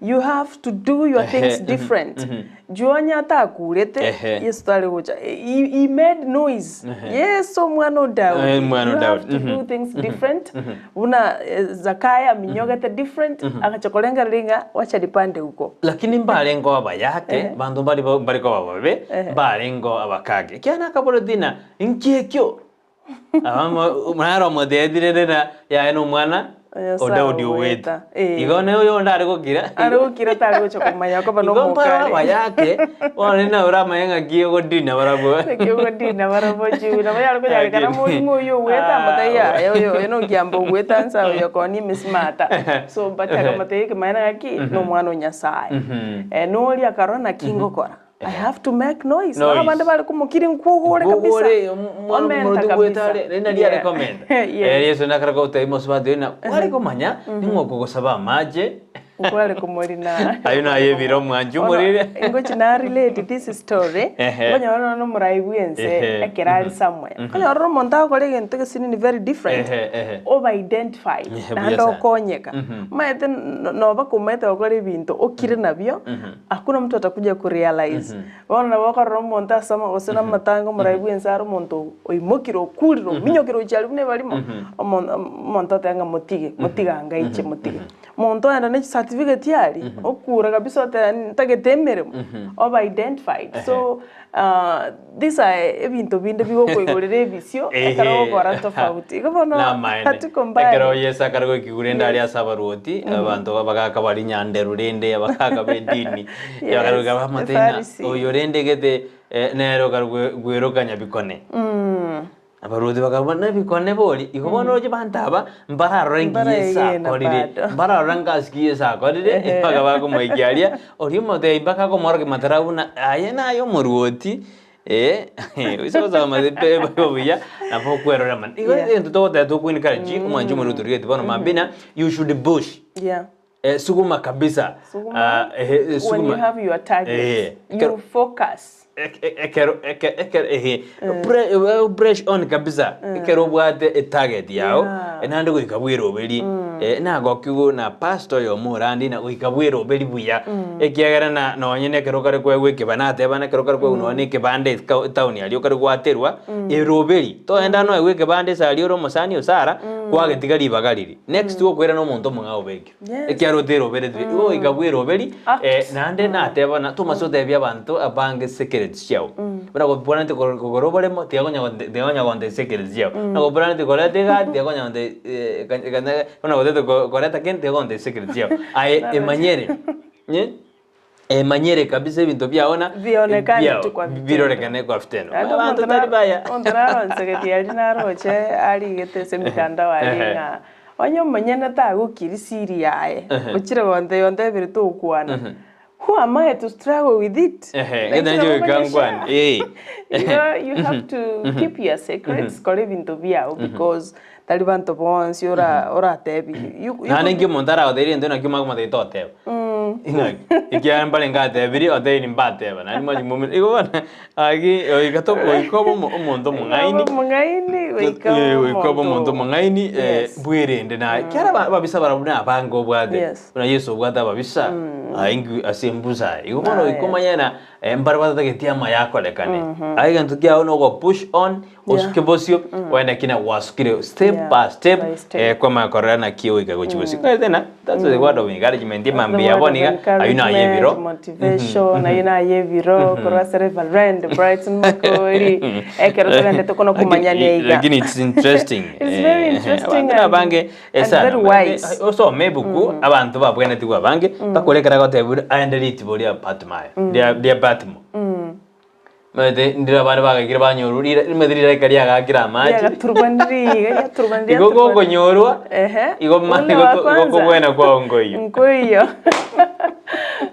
You have to do your things different. Juu onye atakurete, Ehe. Yesu tare gocha. He, he made noise. Yesu omwana o Daudi. Eh, omwana o You have Daudi. to do things different. Buna eh, Zakayo aminyogete different, agacha korengereria ng'a wacha nipande huko. Lakini mbarengo abayake, banto mbari mbari koba babe, mbarengo abakage. Ekiagera nakaboreti ng'a inki ekio? Naro omoteetire rera yaye nomwana o Nyasae Daudi ogwete. ogweta, eh. Igo ne oyonde are gokira. Are gokira tare gocha komanya koba Igo mparo nomokare. abayake, bono rende nabo oramanye ng'aki ogodina barabwo. Naki ogodina barabwo juu nabo yare konyarekana morimo oyio ogwete amotebie yaya oyo oyo nokiamba ogwete ansa oyo koni emesimata. So but akamotebia ekemanyererio ng'aki nomwana o Nyasaye. Noria akarora naki ngokora. I have to make noise. Noise. Bono abande bare komokiri nkwogore kabisa. Nkwogore, omwana Omenta omoroti kabisa. gwetare, rende nari are Yeah. komenta. Yes. Eh, Yeso nakare gotebia mosubati oyo na kware komanya ning'o okogosaba amache. Nkware komorina. Ayio naye ebiro omwanchi Bono, omorire. ngochi na relate this story, Ehe. nkonyora nonya omorai bwense Ehe. ekero are somewhere. Nkonyora omonto agokora egento gesinini very different, Ehe, ehe. oba identified, Ehe, buya naende sana. okonyeka. Omanyete noba komaete gokora ebinto okire nabio, Hakuna mtu atakuja ku realize. Bono nabo okorora omonto ase ama gose na amatanga omorai bwense are omonto oimokire okurire ominyokire gochia aria buna ebarimo, omo omonto oteba ng'a motige, motige anga inche motige. Omonto oenda ne chicertificate aria, okura kabisa oteba ntagete emeremo, oba identified. So these are ebinto binde bigokoigorera ebisio ekero ogokora tofauti. Igo bono Namaene. hatuko mbali. Ekero Yeso akare goikigwa rende aria ase abaruoti, abanto abagaka baria nyanderu rende, abagaka b'edini, Yes, bakare goika bamotebia ng'a Pharisee. oyo rende gete eh, nere okare gwe- gwerokania bikone. Abaruoti bakabora, Nebikone bori, igo bono roche banto aba mbararore nki Yeso Mbaraegena akorire, bado. mbararore ngasi ki Yeso akorire, Ehe. mpaka bakomoikia aria, oria omotebia mpaka akomworokia matara buna aye naye omoruoti, eh, oise gosoma ebible buya, nabo okwerora amang'ana. Igo Yeah. egento togoteba toko encourage omwanchi omorwoti origetie bono mambia ng'a you should push. Yeah. Eh, suguma kabisa. Suguma. Ah, ehe, eh, When you suguma. have your target, Eh, you ekero- focus. ek- ek- ekero eke- ekero ehe Pre- eh, press on kabisa ekero obwate etarget yao Yeah. eh, naende goika bweroberi eh, nagokigwa na pastor oyomo orande na goika bweroberi buya ekiagera na nonye na ekero okare koegwa ekeba nateba na ekero okare koegwa nonye na ekebande eka- etaoni aria okare gwaterwa eroberi toenda noegwe ekebande ase aria ore omosani o Sarah kwagetiga ribaga riria Next okoira nomonto omong'ao obekirwe. Yes. Ekiagera oteroberetwe. Igo goika bweroberi, Act. eh, naende nateba na tomase gotebia abanto abange secrets chiao. Buna goplaneti kogora oboremo, tiga konya gonte tiga konya gonte secrets chiao. Buna goplaneti koreta egari, tiga konya gonte buna gotete koreta kende, tiga gonte secrets chiao. Aye emanyere, Emanyere kabisa ebinto biao na Bionekane biao, tu kwa vitendo. birorekane kwa vitendo. Naende Abanto omonto tari na- baya. omonto naronsegetie aria naroche arigete ase emitandao aria Ehe. ng'a onye omonyene tagokiri siri yaye, ochire gontebia ontebire tokwana, who am I to struggle with it? Ehe, Lakini gete nabo nicho okonyeshare. gekankwana. Eh. Igo you have to keep your secrets, kora ebinto biao because tari banto bonsi ora oratebi you you Naende could nki omonto aragotebi egento naki omanye komotebia toteba. Ing'aki? Ekiagera mbare ngatebirie otebirie mbateba naende mwanchi momene igo bono aki goika to goika obe omo omonto omong'aini Obe omong'aini goika Eh, obe goika obe omonto omong'aini eh, Yes. bwerende naye ekiagera aba ababisa barabwo na abange obwate Yes. buna Yeso obwate ababisa aye ase embusa aye. Igo bono Aye. goika omanye ng'a mbare batatageti amaya akorekane. Aye egento kiago nogo push on osuke bosio oende kina gwasukire step Yeah, by step by step. eh, kwamanya korora naki ogoika gochia bosio. Korende na that's the word of encouragement That's the mambia word bono of iga ayio naye encouragement, ebiro. motivation, ayio naye ebiro, korwa ase Reverend Brighton Makori, ekero togendete kono komanyania iga. Lakini it's interesting. It's very Eh, interesting abanto and- abange and esana very wise. osome ebuku abanto babwenetigwe abange mpaka ore ekero agotebia aende ritibo ria Patmayo ria ria Patmo. Omanyete ndire abande bagaikire banyorwa rira rimanyete rirareka riagakire amache. Riagaturubanirie iga, riaturubanirie, Igo riaturubanirie. gokonyorwa, Ehe. igo ma- Ule igo wa to- igo kwanza. kobwena kwao nkoiyo. Nkoiyo.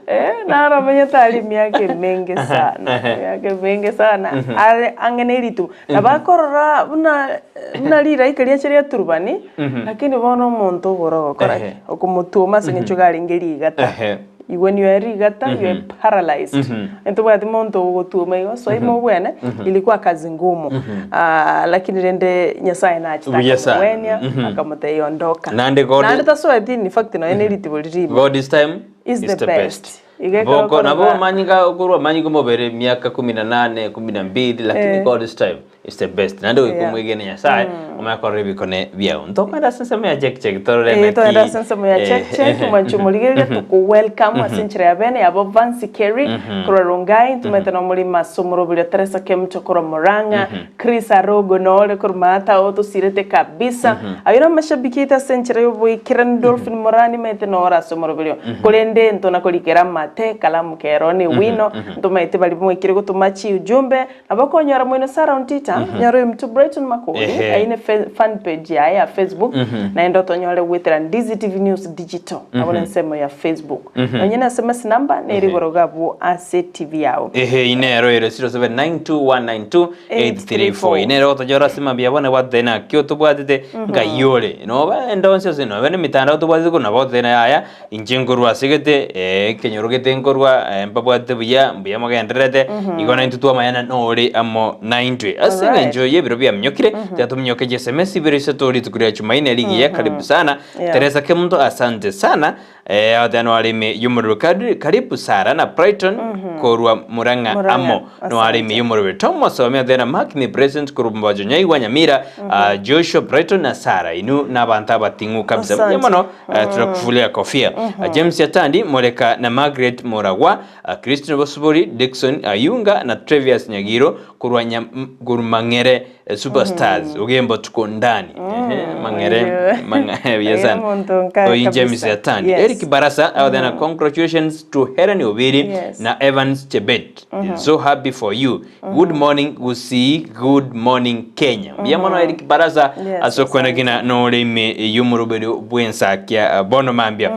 Eh, naro omanyete aria emiaka emenge sana, emiaka emenge sana, are ang'e na erituko. Nabo akorora buna buna riraika riacha riaturubani, lakini bono omonto obora ogokora ki? Ehe. Okomotwoma ase eng'encho iga arenge rigata. Ehe. When you are rigata, you are paralyzed. Ntobwati monto ogotwoma igo, so ime obwene, ilikuwa kazi ngumu. Ah, lakini rende Nyasaye nachete Buya sana. akamogwenia, akamotebia ondoka. Naende God- Naende tasoeti in fact nonya na eritibo riria ime. God is time. Is the best. Iga ekero Boko nabo okorora- amanyinga okorwa amanyinga omobere miaka kumi na nane, kumi na mbili, lakini God this time is the best. Naende goika Yeah. omwegene Nyasaye, omanye korora ebikone biao. Ntokogenda ase ensemo ya check check torore Eh, naki togenda ase ensemo ya check check eh, mwanche omorigereria toko welcome ase enchera ya bene yabo Vancy Kerry korwa Rongai ntomanyete nomorimo ase omoroberio Teresa Kemucho korwa Murang'a Chris Arogo nore korwa Maata oo tosirete kabisa ayio namashabiki aito ase enchera y'oboikeranu Dolphin Morani maete nore ase omoroberio korende ntona korikera amate ekalamu kero ne ewino ntomaete baria mwaikire gotoma chiujumbe Nabo okonyora moino Sarah Ontita, nyora oyo mto Brighton Makori, Ehe. aye ne fe- fan page yaye ya Facebook, naende otonyore goetera Ndizi TV News Digital, abwo nensemo ya Facebook. Nonye na SMS number nere igoro iga abwo ase TV yao. Ehe inero ere 0792192834 inero gotonyora ase mambia bono bwatete nakio tobwatete ngai ore noba ende onsi ase noba nemitandao tobwatete korwa nabo gototebia yaya Inche nkorwa ase gete, ee, ekenyoro gete nkorwa, ee, mbabwate buya, mbuya mogendererete, igo naintwe twamanya na nore amo naintwe. Ase Alright. eng'encho y'ebiro biaminyokire, tiga tominyoke chiSMS ibere isato rituko ria Jumaine rigiya, karibu sana. Yeah. Teresa Kemunto, asante sana. Eh, agotebi noare ime y'omorero Kadri, karibu Sarah na Brighton korwa Murang'a Murang'a, amo noare ime asante. y'omorero Thomas Omi agotebi na Mark me present korwa Mbacho Nyaigwa Nyamira, ah, Joshua Brighton na Sarah inwe nabanto abating'u kabisa. Mbuya Asante. mono. Eh, turakuvulia kofia mm James Yatandi Moreka na Margaret Moragwa uh, Christine Bosibori Dickson Ayunga na Trevious Nyagiro korwa nya, korwa Mang'ere eh, Superstars mm Ogembo tuko ndani mm Ehe, Mang'ere Oyo. Mang'ere Oyo sana omonto nkae Oyo James kabisa. Yatandi Yes. Eric Barasa mm -hmm. congratulations to Helen Obiri Yes. na Evans Chebet So happy for you Good morning Gusii, good morning Kenya. Mbuya mono Eric Barasa Yes, ase okwenekina nore ime y'omoroberio bw'ensakia bono mambia.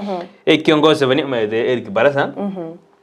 Ekiongozi bani omanyete Eric Barasa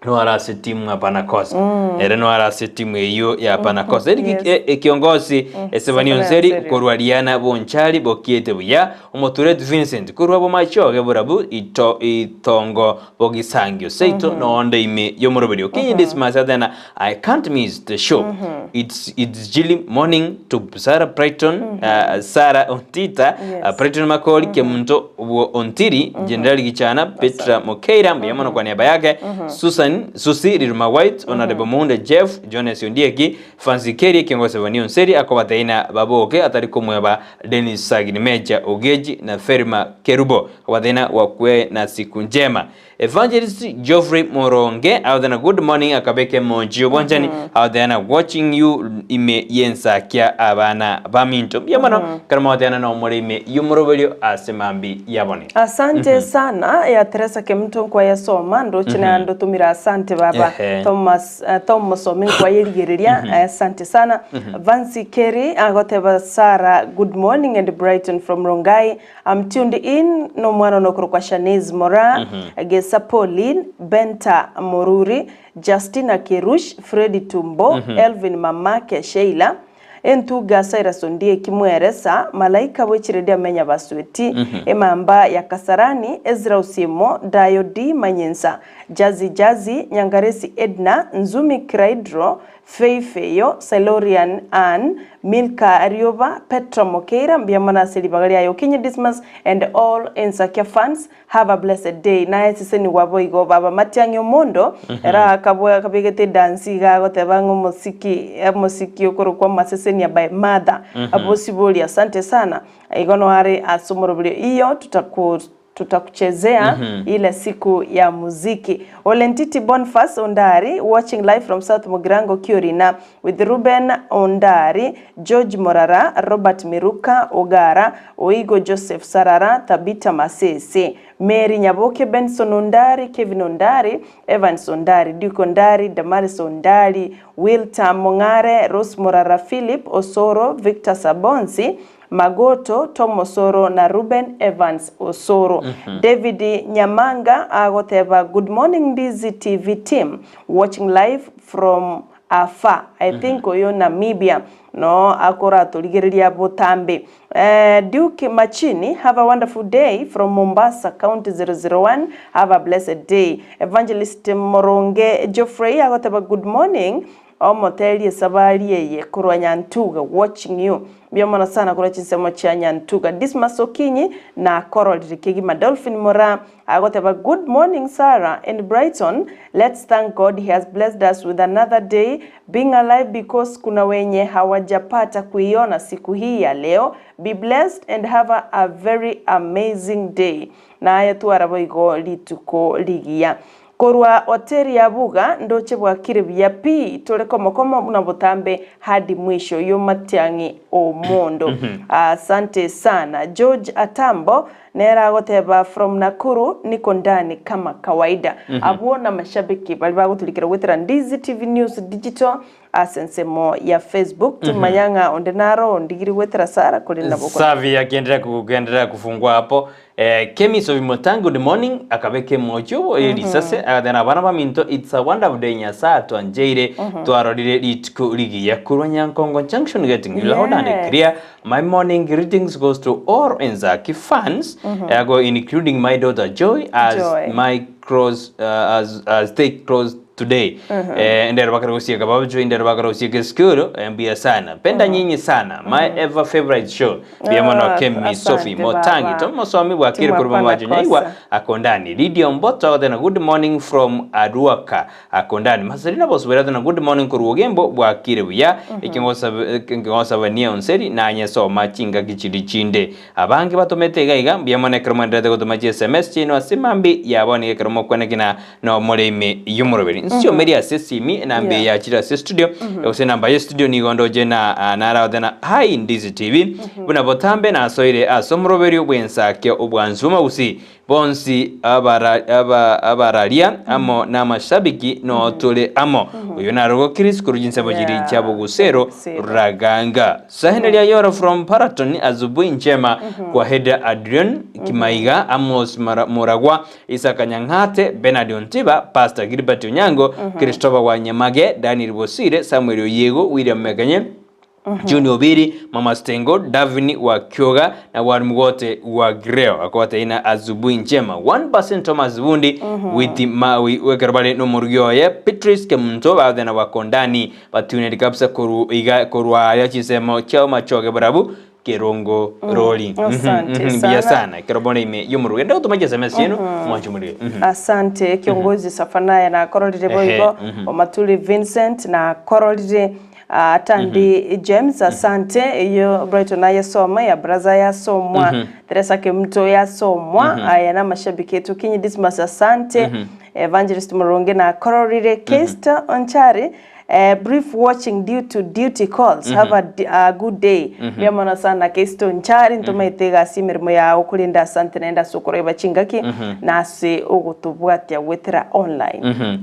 noare ase timu ya Panakosa. Ere noare ase timu eyio ya Panakosa. Eric Yes. eh, ekiongozi Esebani Sefania Onseri Onseri. korwa Riana Bonchari bokiete buya. Omotureti Vincent korwa Bomachoge borabu ito itongo Bogisangio seito noonde ime y'omoroberio. Okinyi Dismas Athena, I can't miss the show. It's, it's Jilly morning to Sarah Brighton, Sarah Ontita, Yes. Brighton Makori, Kemunto Wo Ontiri, General Gichana, Petra Mokeira, mbuya mono kwa niaba yake, Susan, Susi Riruma White, Honorable Muhunde Jeff, Jones Ondieki, Fancy Keria, Kiongozi Vani Onseri, akobateina baboke, atari komweba Dennis Sagini Meja Ogeji na Ferima Kerubo abathena wakwe na siku njema. Evangelist Geoffrey Moronge abathena good morning akabeke monchi obwanchani abathena watching you ime yensakia abana baminto. Mbuya mono ekero mogoteana na omore ime y'omoroberio ase mambi yabone. Asante sana ya Teresa Kemunto nkwayesoma ndoche naende otomire asante baba Ehe. Thomas Tom Mosomi nkwayerigereria asante sana Vancy Kerry agoteba Sarah good morning and Brighton from Rongai I'm tuned in nomwana one okorokwa Shanice Moraa Gesa Pauline Benta Moruri Justina Kerush Freddy Tumbo Elvin Mamake Sheila Entuga Cyrus Ondieki Mweresa, Malaika bwe chiredi amenya Basweti, Emamba ya Kasarani, Ezra Osiemo, Dayo D Manyinsa, Jazzy Jazzy, Nyangaresi Edna, Nzumi Craidro, Fey Feyo, Silorian Ann, Milka Arioba, Petra Mokeira, mbuya mono ase ribaga riaye Okinyi Dismas and all Ensakia fans. Have a blessed day. Naye sesenigwa boigo baba Matiang'i Omondo ere akabua akabegete edansi iga agoteba ng'a omosiki omosiki okorokwa amasesenia by mother abosibori asante sana igo no are ase omoroberio iyo tutaku tutakuchezea ile siku ya muziki Olentiti Bonfas Ondari watching live from South Mugirango Kiorina with Ruben Ondari George Morara, Robert Miruka Ogara, Oigo Joseph Sarara, Tabita Masese, Mary Nyaboke, Benson Ondari, Kevin Ondari, Evans Ondari, Duke Ondari, Damaris Ondari, Wilter Mong'are, Rose Morara, Philip Osoro, Victor Sabonsi, Magoto, Tom Osoro na Ruben Evans Osoro. David Nyamanga agoteba good morning Ndizi TV team watching live from Afar, I think oyo Namibia no akoratorigereria botambe. Duke Machini, have a wonderful day from Mombasa County 001, have a blessed day. Evangelist Moronge Geoffrey agoteba good morning. Omoterie esabari eye korwa Nyantuga watching you. Mbuya mono sana korwa chinsemo chia Nyantuga. Dismas Okinyi nakororire kegima. Dolphin Moraa agoteba good morning Sarah and Brighton let's thank God he has blessed us with another day being alive because kuna wenye hawajapata kuiona siku hii ya leo be blessed and have a, a very amazing day. Naye twara boigo rituko rigiya. Korwa hoteli ya Buga ndoche bwakire buya pi tore komo komo buna botambe hadi mwisho y'omatiang'i omondo. Asante sana. George Atambo nere agoteba from Nakuru niko ndani kama kawaida. Abwo namashabiki baria bagoturikera goetera Ndizi TV News Digital Ase ensemo ya Facebook timanya ng'a onde naro ondigire goetera Sara korende nabo okore. Savi akiendelea kugendelea kufungua hapo eh, Kemi Sophie Mutangi good morning akabeka emoji obo mm risase agateba abana baminto it's a wonderful day Nyasaye atwancheire twarorire rituko rigiya korwa Nyankongo Junction getting loud and Yes. clear my morning greetings goes to all Enzaki fans mm including my daughter Joy as Joy. my cross as they cross today eh, ndero bakara gusieka babucho indero bakara gusieka skuru mbuya sana penda nyinyi sana my ever favorite show mbuya mono Ah, Kemi Sophie asante Motangi baba. tomosomi bwakire Timu kuruma hapana majo nyaiwa kosa. akondani Lydia Mboto agotena good morning from Aruaka akondani Masalina bosubera tena good morning korwa Ogembo bwakire buya ekingosabania onseri nanye soma chingaki chiri chinde Abange batomete iga iga, mbuya mono ekero mwenderete gotoma chi sms chiaino ase mambi yabo nigo ekero mokwanekina nomore ime y'omoroberi. Nsiomeri ase esimi enamba eye Yeah. yachire ase studio gose enamba ye studio nigo ndoche na ah, naragote na Hi Ndizi TV buna botambe nasoire ase omoroberi bw'ensakio obwansu bw'amagusii Bonsi abararia amo namashabiki noo tore amo. Oyo narogo Chris korwa chinsemo chiri chia Bogusero Raganga. Sahene ria Yoro from Paraton Azubui Njema kwa Heda Adrian Kimaiga Amos Muragwa Isaka Nyang'ate Bernard Ontiba Pastor Gilbert Onyango Christopher Wanyamage Daniel Bosire Samuel Oyiego William Mekenye Junior Obiri, Mama Stengo, Davini wa Kyoga na Mwalimu wote wa Greo akobateina Azubui Njema 1% Thomas Bundi with mawi wekero bare nomorugi oye Patrice Kemunto bathena bakondani batuneri kabisa koru iga korwa aria chinsemo chiao machoge barabu kerongo rori Asante mbuya sana. sana ekero bono ime yomorugi ende gotoma chiSMS chienu mwanche morire Asante kiongozi Safanaya nakororire boigo Omatuli Vincent nakororire Atandi James asante eyo Brighton ayesoma ya braza yasomwa Teresa Kemuto yasomwa aya na mashabiki etu Kinyi Dismas asante Evangelist Muronge na kororire Kester Onchari brief watching due to duty calls have a good day mbuya mono sana Kester Onchari ntomaete egasi emeremo yao korende asante naende ase okoreba chingaki na ase ogotobwatia goetera online.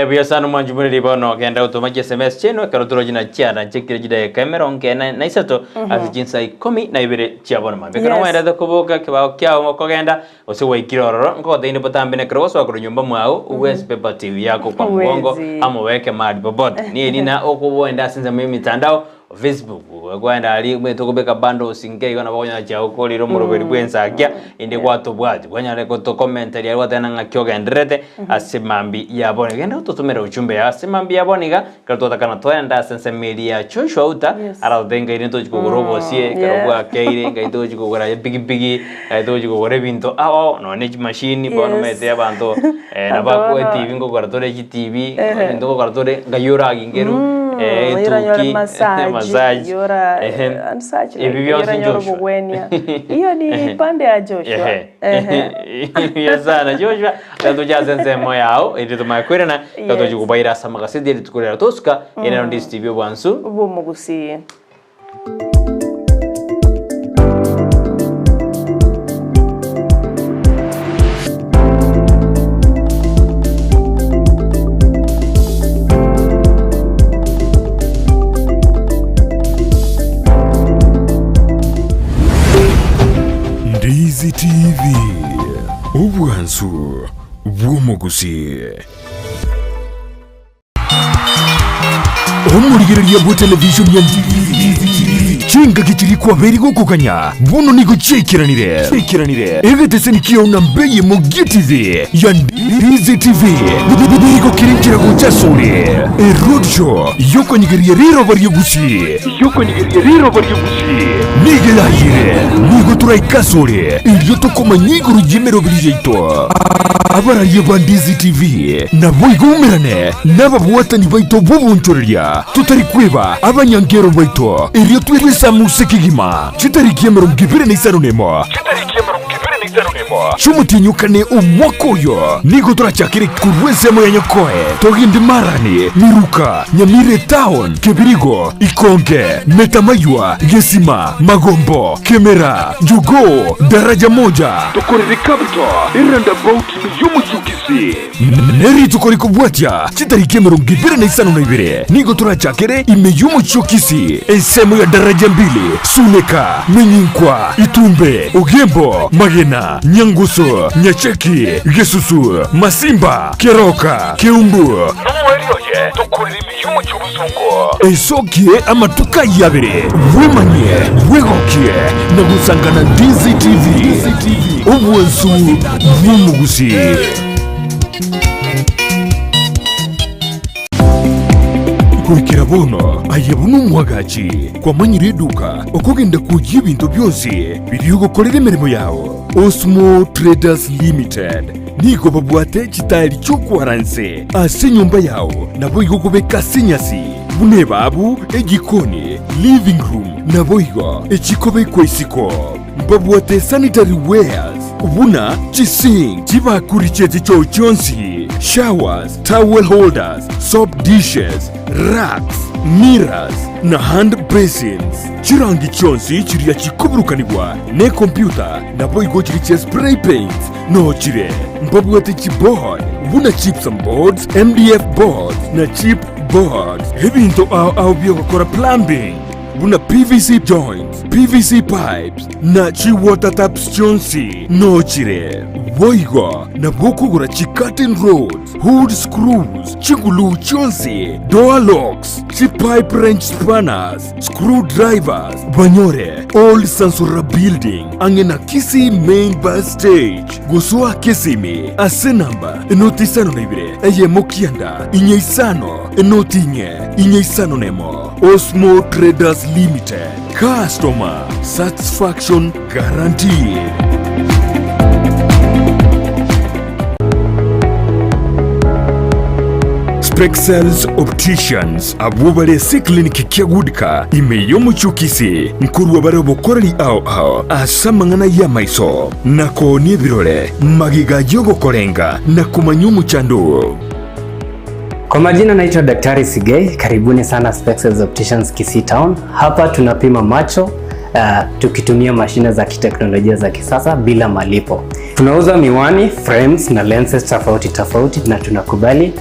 Buya sana omwanchi moriri bono genda gotoma chiSMS chiaino ekero toroche na chiara nchekire chidakika emerongo ene na isato ase chinsa ikomi na ibere chia bono mambia. Ekero Yes. ngwerete koboka ekebao kiao mokogenda gose gwaikire ororo nkogoteini botambe na ekero gosoa korwa nyomba mwao uwezi beba TV yako kwa mgongo Huwezi. ama oweke mahali popote. Niye na okoboenda ase ensemo ya emitandao Facebook kwenda aria omanyete okobeka bundles nke igo nabo okonyora chiagokorire omoroberi bwa ensakia ende gwatobwati kwanyara gotokomenteria gwateba ng'aki ogendererete ase mambia ya bono. Genda ototomere ujumbe yao ase mambia ya bono iga ekero twatakana twende ase ensemo eria ya Joshua Outa Yes. aratotebi ngai ntochi kogora obosie ekero yeah. bwakeire ngai tochi kogora epikipiki ngai tochi kogora ebinto ao ao nonye ne chimashini bono Yes. omanyete abanto nabo Abanto bakoe bono etibi nkogora tore chitibi ebinto nkogora tore ngai oragingerwe Yoranyore etuki, massage, massage, yora ehe. massage Ebi bionsi yoranyore Joshua. obogwenia. Iyo ni pande ya Joshua. Ehe. Ehe. Buya sana Joshua, reka ase ensemo yao eri tomanye koirana, reka tochi Yes. kobaira ase amagaseti eri rituko riaro tosuka, ere nero Ndizi TV obwansu. Bw'omogusii. Ndizi TV, obwansu bw'omogusii. Omorigereria bwe television ya Ndizi TV. Chingaki chiria kwabeire gokoganya bono nigo chiaikeranire. Egeteseni kiao namba eyemo gi'etivi ya Ndizi TV nigo kere nchera gocha asore. Eroadshow yokonyegeria riroba ri'Egusii nigo eyayire. Nigo toraike asore erio tokomanya igoro y'emeroberi yaito. Abararia ba Ndizi TV naboigo umerane nababwatani baito b'obonchoreria, totari kweba abanyankero baito, erio twesamuse kegima chitariki 25 chi'omotienyi o kane omwaka oyo. Nigo torachakere korwa ensemo ya Nyakoe, togende Marani, Miruka, Nyamira Etown, Kebirigo, Ikonge, Metamaywa, Gesima, Magombo, Kemera, Jogoo, Daraja Moja, tokorere Capital, eroundabout y'omochie o Kisii. Nerituko rikobwatia chitariki 25 nigo torachakere ime y'omochie o Kisii, ensemo ya Daraja Mbili, Suneka, Menyinkwa, Itumbe, Ogembo, Magena, Nyangusu, Nyacheki, Gesusu, Masimba, Keroka, Keumbu, Nomoerio oye tokorere ime y'omochie o Bosongo. Esokie amatuko ayio abere, bwemanyie, bwegokie na gosangana DCTV, obwansu bw'omogusii. Goikera bono aye buna omwagachi kwamanyire eduka okogenda kwoyia ebinto bionsi biria ogokorera emeremo yao. Osmo Traders Limited nigo babwate chitaeri chi'okwara nse ase enyomba yao naboigo okobeka ase enyasi buna ebabu, ejikoni, living room naboigo echikobekwa isiko. Mbabwate sanitary wares buna chisink, chibakuri chie chichoo chionsi, showers, towel holders, soap dishes, racks, mirrors, na hand basins. Chirangi chionsi chiria chikoburukanigwa nekompyuta naboigo chiria chia spray paints noo chire. Mbabwate chiboard buna gypsum boards, MDF boards na chip boards. Ebinto ao ao biogokora plumbing buna PVC joints, PVC pipes na chi water taps chionsi noo chire. Boigo nabo okogora chi curtain rods, hood screws, chiguluu chionsi, door locks, chi pipe wrench spanners, screw drivers, banyore Old Sansora Building ang'e na Kisii Main Bus Stage. Gosoa Kisimi ase namba 052 1 9 5 0 4 5 1. Osmo Traders Limited, customer satisfaction guaranteed. Spexels Opticians abwo bare ase eclinic kia Goodcar ime y'omochie o Kisii nkorwa bare obokoreri ao ao ase amang'ana y'amaiso na koonia ebirore magega y'ogokorenga na komanya omochando oo. Kwa majina naitwa Daktari Sigei, karibuni sana Spexels Opticians Kisii Town. Hapa tunapima macho tukitumia mashine za kiteknolojia za kisasa bila malipo. Tunauza miwani, frames na lenses tofauti tofauti na tunakubali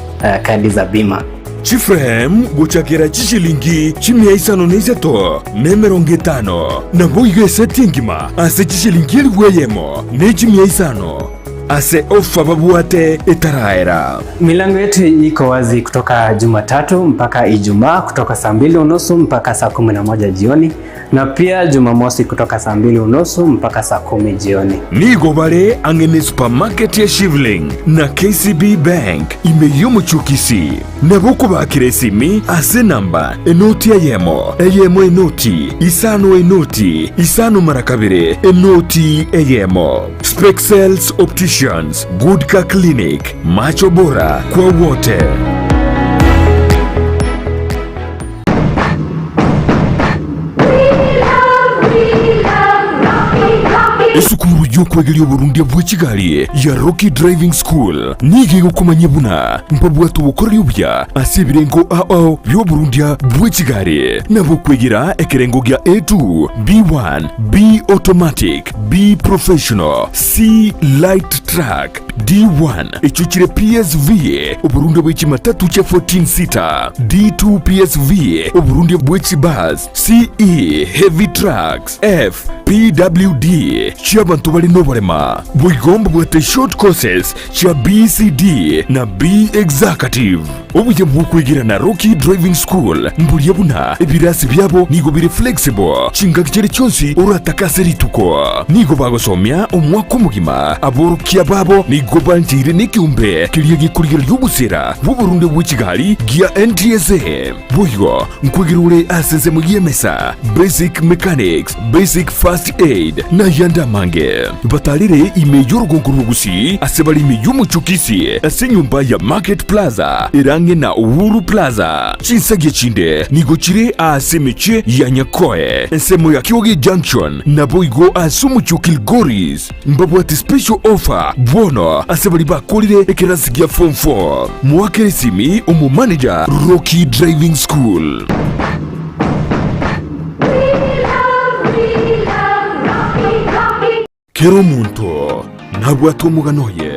kadi za bima. Chiframe gochakera chishilingi chimia isano na isato na emerongo etano, naboigo eseti engima ase chishilingi elifu eyemo ne chimia isano. Ase ofa babwate etaraera. Milango yetu iko wazi kutoka Jumatatu mpaka Ijumaa kutoka saa 2:30 mpaka saa 11 jioni na pia Jumamosi kutoka saa 2:30 mpaka saa 10 jioni. Nigo bare ang'e ne supermarket ya Shivling na KCB Bank ime y'omochie o Kisii. Nabo okobakera esimi ase enamba enoti eyemo, eyemo enoti, isano enoti, isano mara kabere, enoti eyemo. Spexels Opticians, Good Car Clinic, macho bora kwa wote. Esukuru y'okwegeria oborundia bwe chigari ya Rocky Driving School nigo egokomanyia buna mbabwate obokoreri obuya ase ebirengo ao ao bi'oborundia bwe chigari. Nabo okwegera ekerengo gia A2, B1, B automatic, B professional, C light truck. Truck, D1, echio chire PSV, oborundia bwe chimatatu chia 14 seater, D2 PSV, oborundia bwe chibus, CE, Heavy Trucks, F, PWD, chi'abanto bare noborema. Boigo mbabwate short courses chia BCD na B Executive. Obuya bw'okwegera na Rocky Driving School mboria buna ebirasi biabo nigo bire flexible chingaki chiria chionsi oratake ase rituko. Nigo bagosomia omwaka omogima. Aborokia babo nigo bancheire nekeombe keria gekorigereria obosera bw'oborunde bwe chigari gia NTSA. Boigo nkwegera ore ase ensemo y'emesa, basic mechanics, basic first aid, na ayande amange. Batarire ime y'orogongo rwa Gusii ase bare ime y'omochie o Kisii ase enyomba ya Market Plaza ere ang'e na Uhuru Plaza. Chinsagia chinde nigo chire aase emechie ya Nyakoe, ensemo ya Kioge Junction, naboigo ase omochie o Kilgoris. Mbabwate special offer bono ase baria bakorire ekerasi gia form 4. Moakere esimi omomanager Rocky Driving School. Kera omonto nabwate omogano oye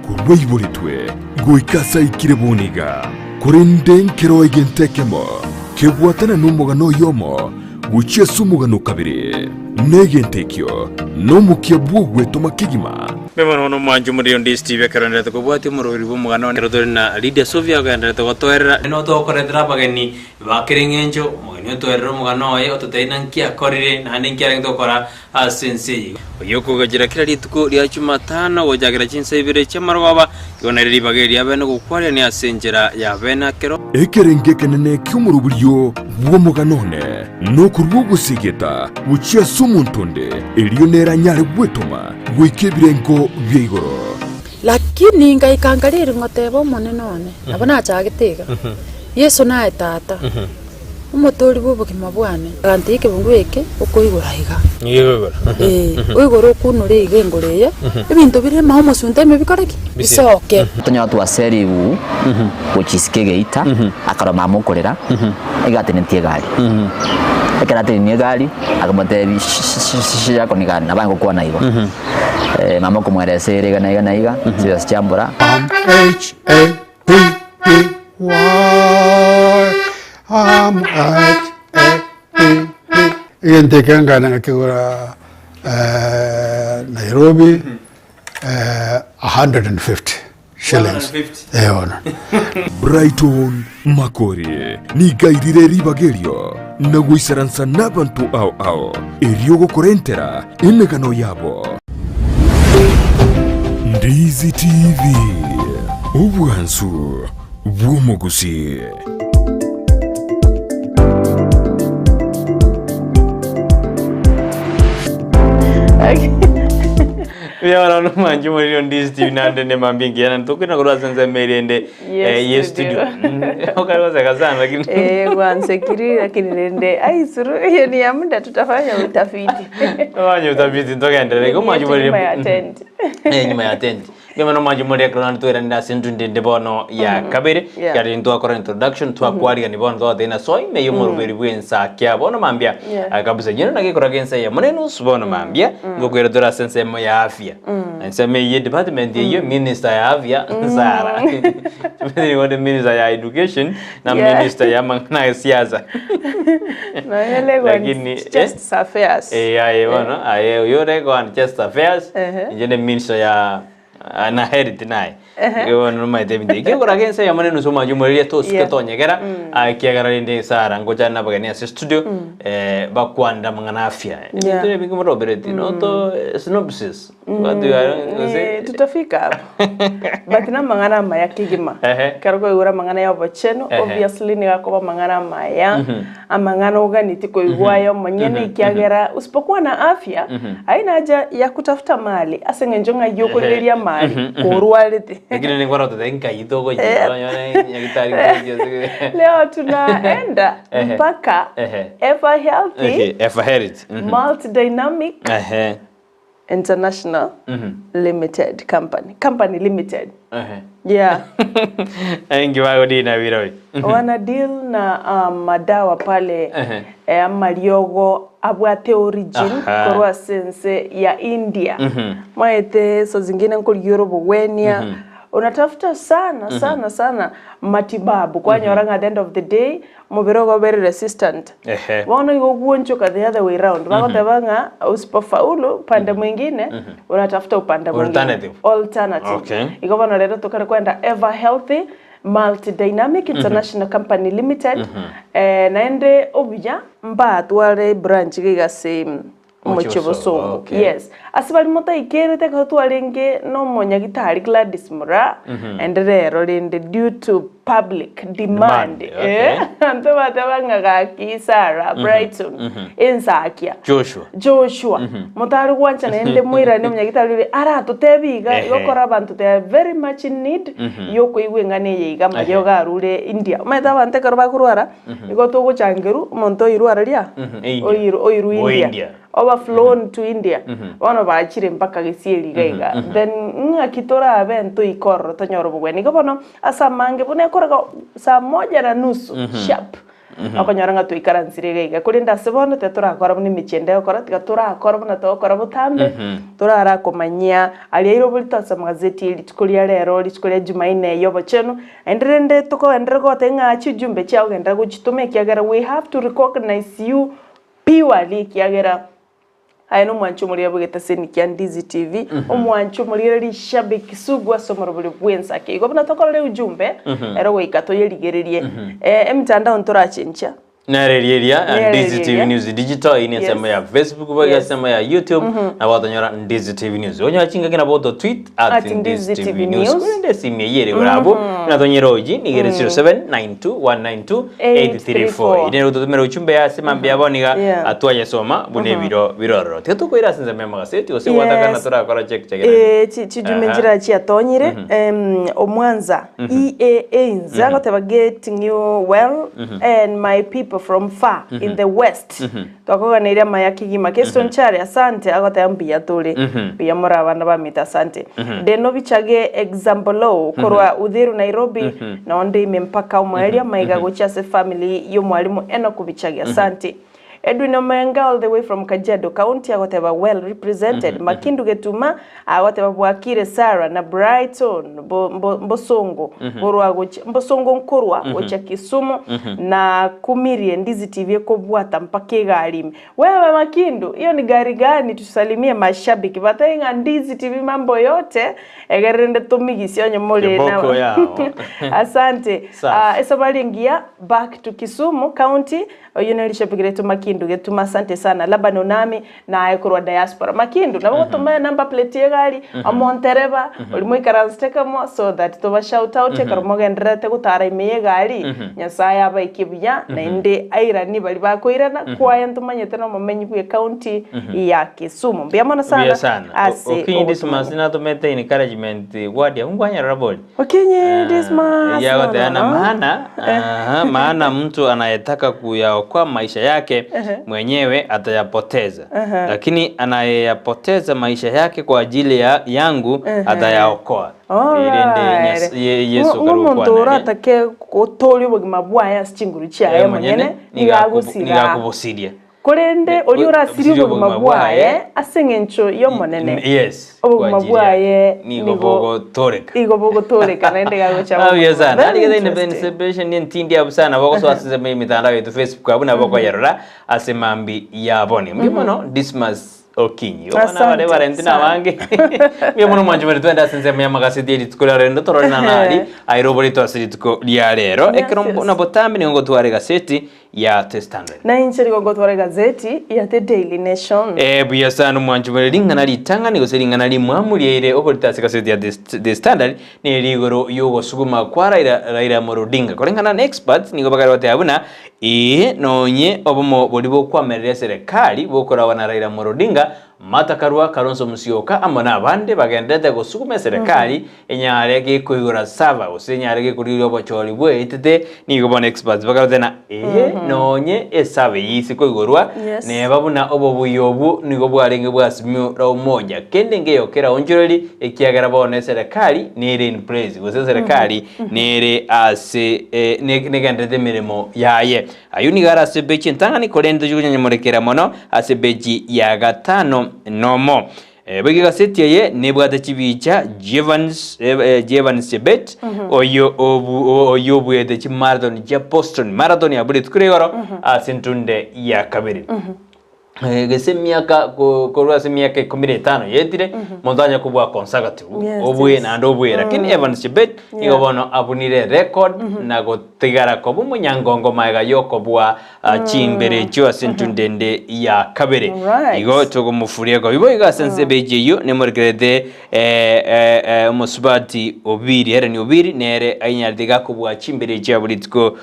korwa aiboretwe goika ase aikire bono iga, korende nkero egento ekemo kebwatana nomogano oyomo gochia ase omogano o kabere, na egento ekio nomokia bw'ogwetoma kegima. Mbuya mono omwanchi omoriri onde Steve ekero enderete kobwatia omoroberi bw'omogano one. Ekero tore na Lydia Sofia ogenderete gotoerera. Nigo togokoretera abageni ba kera eng'encho, omogeni otoerere omogano oye, ototebie naki akorire, naende nki arenge gokora ase ense eye. Oyio okogachera kera rituko ria Jumatano gochakera chinsa ibere chi'amarogoba, igo nario ribaga eri riabeene gokwarerania ase enchera y'abeene akero. Ekerengo ekenene ki'omoroberio bw'omogano one nokorua ogosegeta gochia ase omonto onde, erio nere anyare gwetoma goika ebirengo bia igoro. Lakini ngaika nkareria ngoteba Omonene one, nabo nachagete iga, Yeso naye Tata, Omotoori bw'obogima bwane. Agantebi ekebungo eke okoigora iga. Ee, oigore okunore iga engoro eye, ebinto bire ime omosunte ime bikore ki? Bisoke. Tonyora twaseriwu gochia isiko egeita, akarora mama okorera, iga atenetie egari. Ekero atenenie egari, akamotebia shi nabo aye gokwana igo. Mama okomweresa ere iga na iga na iga, chibesa chiambora. M H A P P Y M H A P P. Egento eke nkagenda ngakegora Nairobi 150 shillings. Eh bono. Brighton Makori nigo airire ribaga erio na goisaransa nabanto ao ao, erio gokorentera emegano yabo. Ndizi TV, obwansu bw'omogusii. Mbuya mono mwanche omoriri Ndizi TV naende ne mambia engiya naende tokoirana korwa ase ensemo ere ende Yes, eh, ye studio. studio. Okare goseka sana lakini Eh, gwansekiri lakini rende aisuru hiyo ni ya muda tutafanya utafiti. Tofanye utafiti togenderere igo mwanche Yetu nyuma ya omoriri tent. Eh, nyuma ya tent. Mbuya mono mwanche omoriri ekero naende toiranire ase entundo ende bono ya kabere Yeah. Ekero twakora introduction twakwarigani bono togoteba ng'a soa ime y'omoroberi bw'ensakia bono mambia Yeah. Ah, kabisa nyene naki ekora gensa eyemo na enusu bono mambia ngokwera tore ase ensemo ya afya ensemo eyio department eyio minister ya afya Sarah nigo ndi minister ya education na Yeah. minister ya amang'ana ya siasa Nonya Legon Lakini, eh, just affairs. Eh, aye bono aye oyo ore on chest affairs Ehe. inche ne minister ya Ah, na health naye Igo bono nomaete ebinto ebi. Ekiagera gose eyemo na enusu omwancho omoreria tosuke Yeah. tonyegera ah, ekiagera rende Sarah ngochane na abageni ase studio eh, bakwanera amang'ana afya Yeah. ebinto ebinge morobereti noto eh, synopsis Watu ya- gose- Eh, tutafika hapo but namang'ana amaya kegima Ehe. ekero kwaigure amang'ana ya obochenu Ehe. obviously nigo akoba amang'ana amaya amang'ana oganeti koigwa aye omonyene ekiagera usipokuwa na afya haina haja ya kutafuta mali ase eng'encho ng'ai okorigereria amali korwarete. Lakini nigo orotete nkai togochia onyore nyagitari ngochia ase Leo tunaenda Ehe. mpaka Ehe. ever healthy Okay, ever healthy. multidynamic Ehe. International Limited Company, Company Limited. Yeah. Inki bagodina birobio? Wana deal na um, madawa pale eh, amariogo abwate origin korwa ase ense ya India. Maete saa zingine nkorigia ore obogwenia unatafuta sana sana sana matibabu kwanyora ng'a at the end of the day Omobere ogo obere resistant. Ehe. Bono igo ogwonchoka the other way round. Bagoteba ng'a usipofaulu upande mwingine, unatafuta upande mwingine. Alternative. Alternative. Okay. Igo bono rero tokare kwenda Ever Healthy Multi-Dynamic International Company Limited. Eh, naende obuya mbatware branch iga iga ase Omochie bosongo. Okay. Yes. Ase baria motaikerete ekero twarenge na omonyagitari Gladys Moraa, naende rero rende due to public demand, Demand, okay. eh, abanto bateba ng'a gaki Sarah, Brighton, ensakia. Joshua. Joshua, motare gwancha naende moirane omonyagitari oria aratotebie iga, Ehe. igo okora abanto they are very much in need yokoigwa eng'ana eye iga, Ehe. amariogo arure India. Omanyete abanto ekero bakorwara, Igo togochangerwa omonto oirwe araria? India. Oirwe oirwe O India. India. Oba flown to India. Bono bachire mpaka gesieri iga iga. Then ng'aki torabe ntoike ororo tonyore obogweni. Igo bono ase amange buna ekoraga saa moja na nusu sharp okonyora ng'a twaikaransire iga iga. Korende ase bono tiga torakora buna emechie ende egokora, tiga torakora buna togokora botambe, torarakomanyia aria aire oborito ase amagazeti ye rituko ria rero, rituko ria Jumanne ya obochenu. Naende rende tokogenderera goteba ng'a chijumbe chiao genderera gochitoma ekiagera we have to recognize you purely ekiagera aye nomwanchi omoriri abegete ase Nikia Ndizi TV, omwanchi omoriri rishabiki sugu ase omorobori bw'ensake. Igo buna tokorora ejumbe, ero goika toyerigererie. Emitandao ntorachenchia. Nere riria Nere Ndizi TV riria. News Digital ine Yes. ensemo ya Facebook boigo Yes. ensemo ya YouTube nabo otonyora Ndizi TV News. Onyora chingaki nabo oto tweet at At Ndizi Ndizi TV TV News. News. Korende esimi eyio ere igoro abwo natonyere oji nigo ere 0792192834. Ine ototomera ujumbe ase mambia abo niga Yeah. atwayesoma buna ebiro birororo. Tiga tokoira ase ensemo ya magaseti gose Yes. gwatakana torakora check check. Eh, chi- chijume Aha. nchira chiatonyire em, omwanza EA Ains agoteba getting you well and my people from far in the west twakoganeirie amaya kegima Kesto Nchari asante agoteba mbuya tore mbuya more abana bamito asante Deno Bichage Exambolou korwa Uthiru Nairobi nonde ime mpaka omoerio amaiga gochia ase family y'omwalimu Enock Bichage asante Edwin Omwenga all the way from Kajiado County agoteba well represented, Makindu Getuma agoteba bwakire Sarah na Brighton bo, mbo, mbosongo borwa gochia mbosongo nkorwa gochia Kisumu na kumirie Ndizi TV ekobwata mpaka egari ime. Wewe Makindu, hiyo ni gari gani? Tusalimie mashabiki batebie ng'a Ndizi TV mambo yote egere rende tomigisie onye more na Kiboko yao. Asante. Safi. Ah, esabari engiya back to Kisumu County Oyio nere rishabiki riaito Makindu getuma asante sana Laban Onami naye korwa diaspora Makindu nabo gotoma number plate yegari omontereba oria moikaransete kamo so that toba shout out ekero mogendererete gotara ime yegari Nyasaye abaikie buya naende airanie baria bakoirana kwaye ntomanyete nomomenyi bwe county ya Kisumu mbuya mono Mbuya sana sana. ase Okinyi Dismas ogotomanya. natomete encouragement word yabu nkwanyarora bori. Okinyi Dismas Ya no no goteana no. maana aha, maana mtu anayetaka kuyaokoa maisha yake mwenyewe atayapoteza, lakini anayeyapoteza maisha yake kwa ajili ya, yangu atayaokoa. Erinde Alright. Nyas- Ye- Yesu Ng'o- ng'omonto karokwana oratake gotoria obogima bwaye ase chinguru chiaye monyene nigo agosira nigakubusiria Korende oria orasirie obogima bwaye ase engencho y'Omonene, Yes, obogima kwa ajili bwaye yake. Nigo nigo bogotoreka. igo bogotoreka naende iga agocha Ah, buya obogima. sana. Very Ari gete independence interesting. celebration ni ntindi abu sana bogosoa ase ensemo y'emitandao yetu Facebook abu nabo okoyerora ase mambi ya boni. Mbuya mono Dismas Okinyi. Obana Asante bare barenti sana. nabange. Mbuya mono mwanchi bare twende ase ensemo y'amagaseti ya rituko ria rero torore na nari aire oborito ase rituko ria rero. Yes, Ekero yes. na botambe nigo ngotwara egaseti ya The Standard. Na inche nigo ngotwara egazeti ya The Daily Nation. Eh, buya sana omwanchi bore ring'ana ritang'ani gose ring'ana rimwamu riaire oborito ase egazeti ya The St- The Standard neri igoro y'ogosuguma kwa Raila, Raila Amolo Odinga. Koreng'ana na experts nigo bakare goteba buna ee nonye obomo boria bokwamerera eserekari bokoragwa na Raila Amolo Odinga. Martha Karua, Kalonzo Musyoka amo nabande bagenderete gosuguma eserekari enyare gekoigora server gose enyare gekorigereria obochori bweetete nigo bono experts bakarete na ehe nonye eserver eyio ise koigorwa Yes. neba buna obobuya obwo nigo bwarenge bwa Azimio la Umoja kende ngeyo kera onchoreri ekiagera bono eserekari nere in place gose eserekari nere ase eh, ne- negenderete emeremo yaye. Ayio nigo are ase ebechi entang'ani, korende tochia konyanyamorekera mono ase ebechi ya gatano nomo. Boigo egaseti eye nebwate chibicha Jevans, Jevans Chebet, oyo obu, oyo obuete chimarathon chia Boston Marathon abwo rituko ria igoro ase entunde ya kabere. Gese emiaka ko- korwa ase emiaka ikomi na etano yaetire, monto anya kobua Conservative, Yes, obue yes. naende obue. Lakini Evans Chebet nigo Yeah. bono abunire record na gotigara koba omonyangongo magega yokobua ah, chimbere echio ase entunde ende ya kabere. Alright. Igo togomofuria koba igo igo ase ense ebeji eyio nemorekerete eh, eh, eh, omosubati Obiri, Helen Obiri nere ainyarete iga kobua chimbere echio abwo rituko